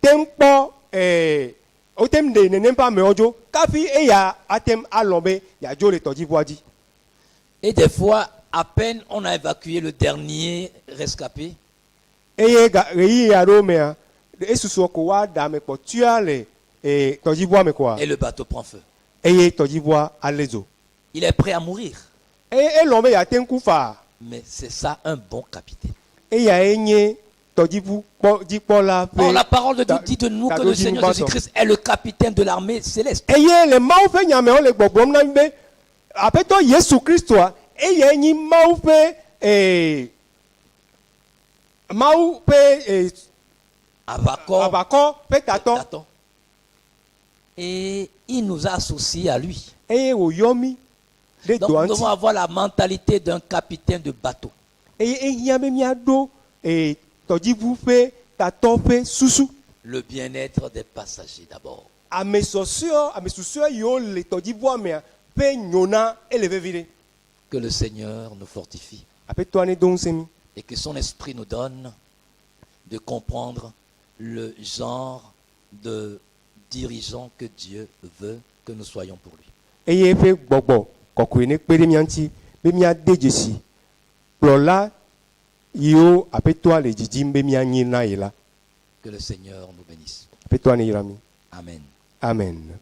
te ŋu kpɔ ɛɛ wote ŋu ɖe nenem ƒe amewo dzo kafi eya ate ŋu alɔ̃ be yeadzo le tɔdziʋua dzi. Et des fois, à peine on a évacué le dernier rescapé, Eye ga ɣeyiɣi aɖewo mea, esusɔ ko woaɖe ame kpɔtɔea le ee tɔdziʋua me koa, et le bateau prend feu. Eye tɔdziʋua alé dzo. Il est prêt à mourir. Eye elɔ̃ be yeate ŋu ku faa. Mais c'est ça un bon capitaine. Eyae nye tɔdziʋu kpɔ dzikpɔla ƒe Or, la parole de Dieu dit de nous que le taɖodzinu Seigneur gbãtɔ. Jésus-Christ est le capitaine de l'armée céleste. Eye le Mawu ƒe nya me wole gbɔgblɔm na mí be Aƒetɔ Yesu Kristoa eyae nyi Mawu ƒe ee Mawu ƒe ee Aʋakɔ. Aʋakɔ ƒe tatɔ. Tatɔ. Et il nous a associés à lui. Eye wòyɔ mí ɖe Donc dɔa nous devons ŋuti. Avoir la mentalité d'un capitaine de bateau. Eye ehiã be míaɖo ee tɔdziʋu ƒe tatɔ ƒe susu. Le bien-être des passagers d'abord. Ame sɔsɔewo ame susɔe yiwo le tɔdziʋua mea ƒe nyona ele vevi ɖe. Que le Seigneur nous fortifie Aƒetɔa nedo ŋusẽ mí. Et que son esprit nous donne de comprendre le genre de dirigeant que Dieu veut que nous soyons pour lui. Eye eƒe gbɔgbɔ kɔkɔe nekpe ɖe mía ŋuti be míade dzesi kplɔla yiwo Aƒetɔa le dzidzim be míanyi na ye la. Que le Seigneur nous bénisse. Aƒetɔa neyra mí. Amen. Amen.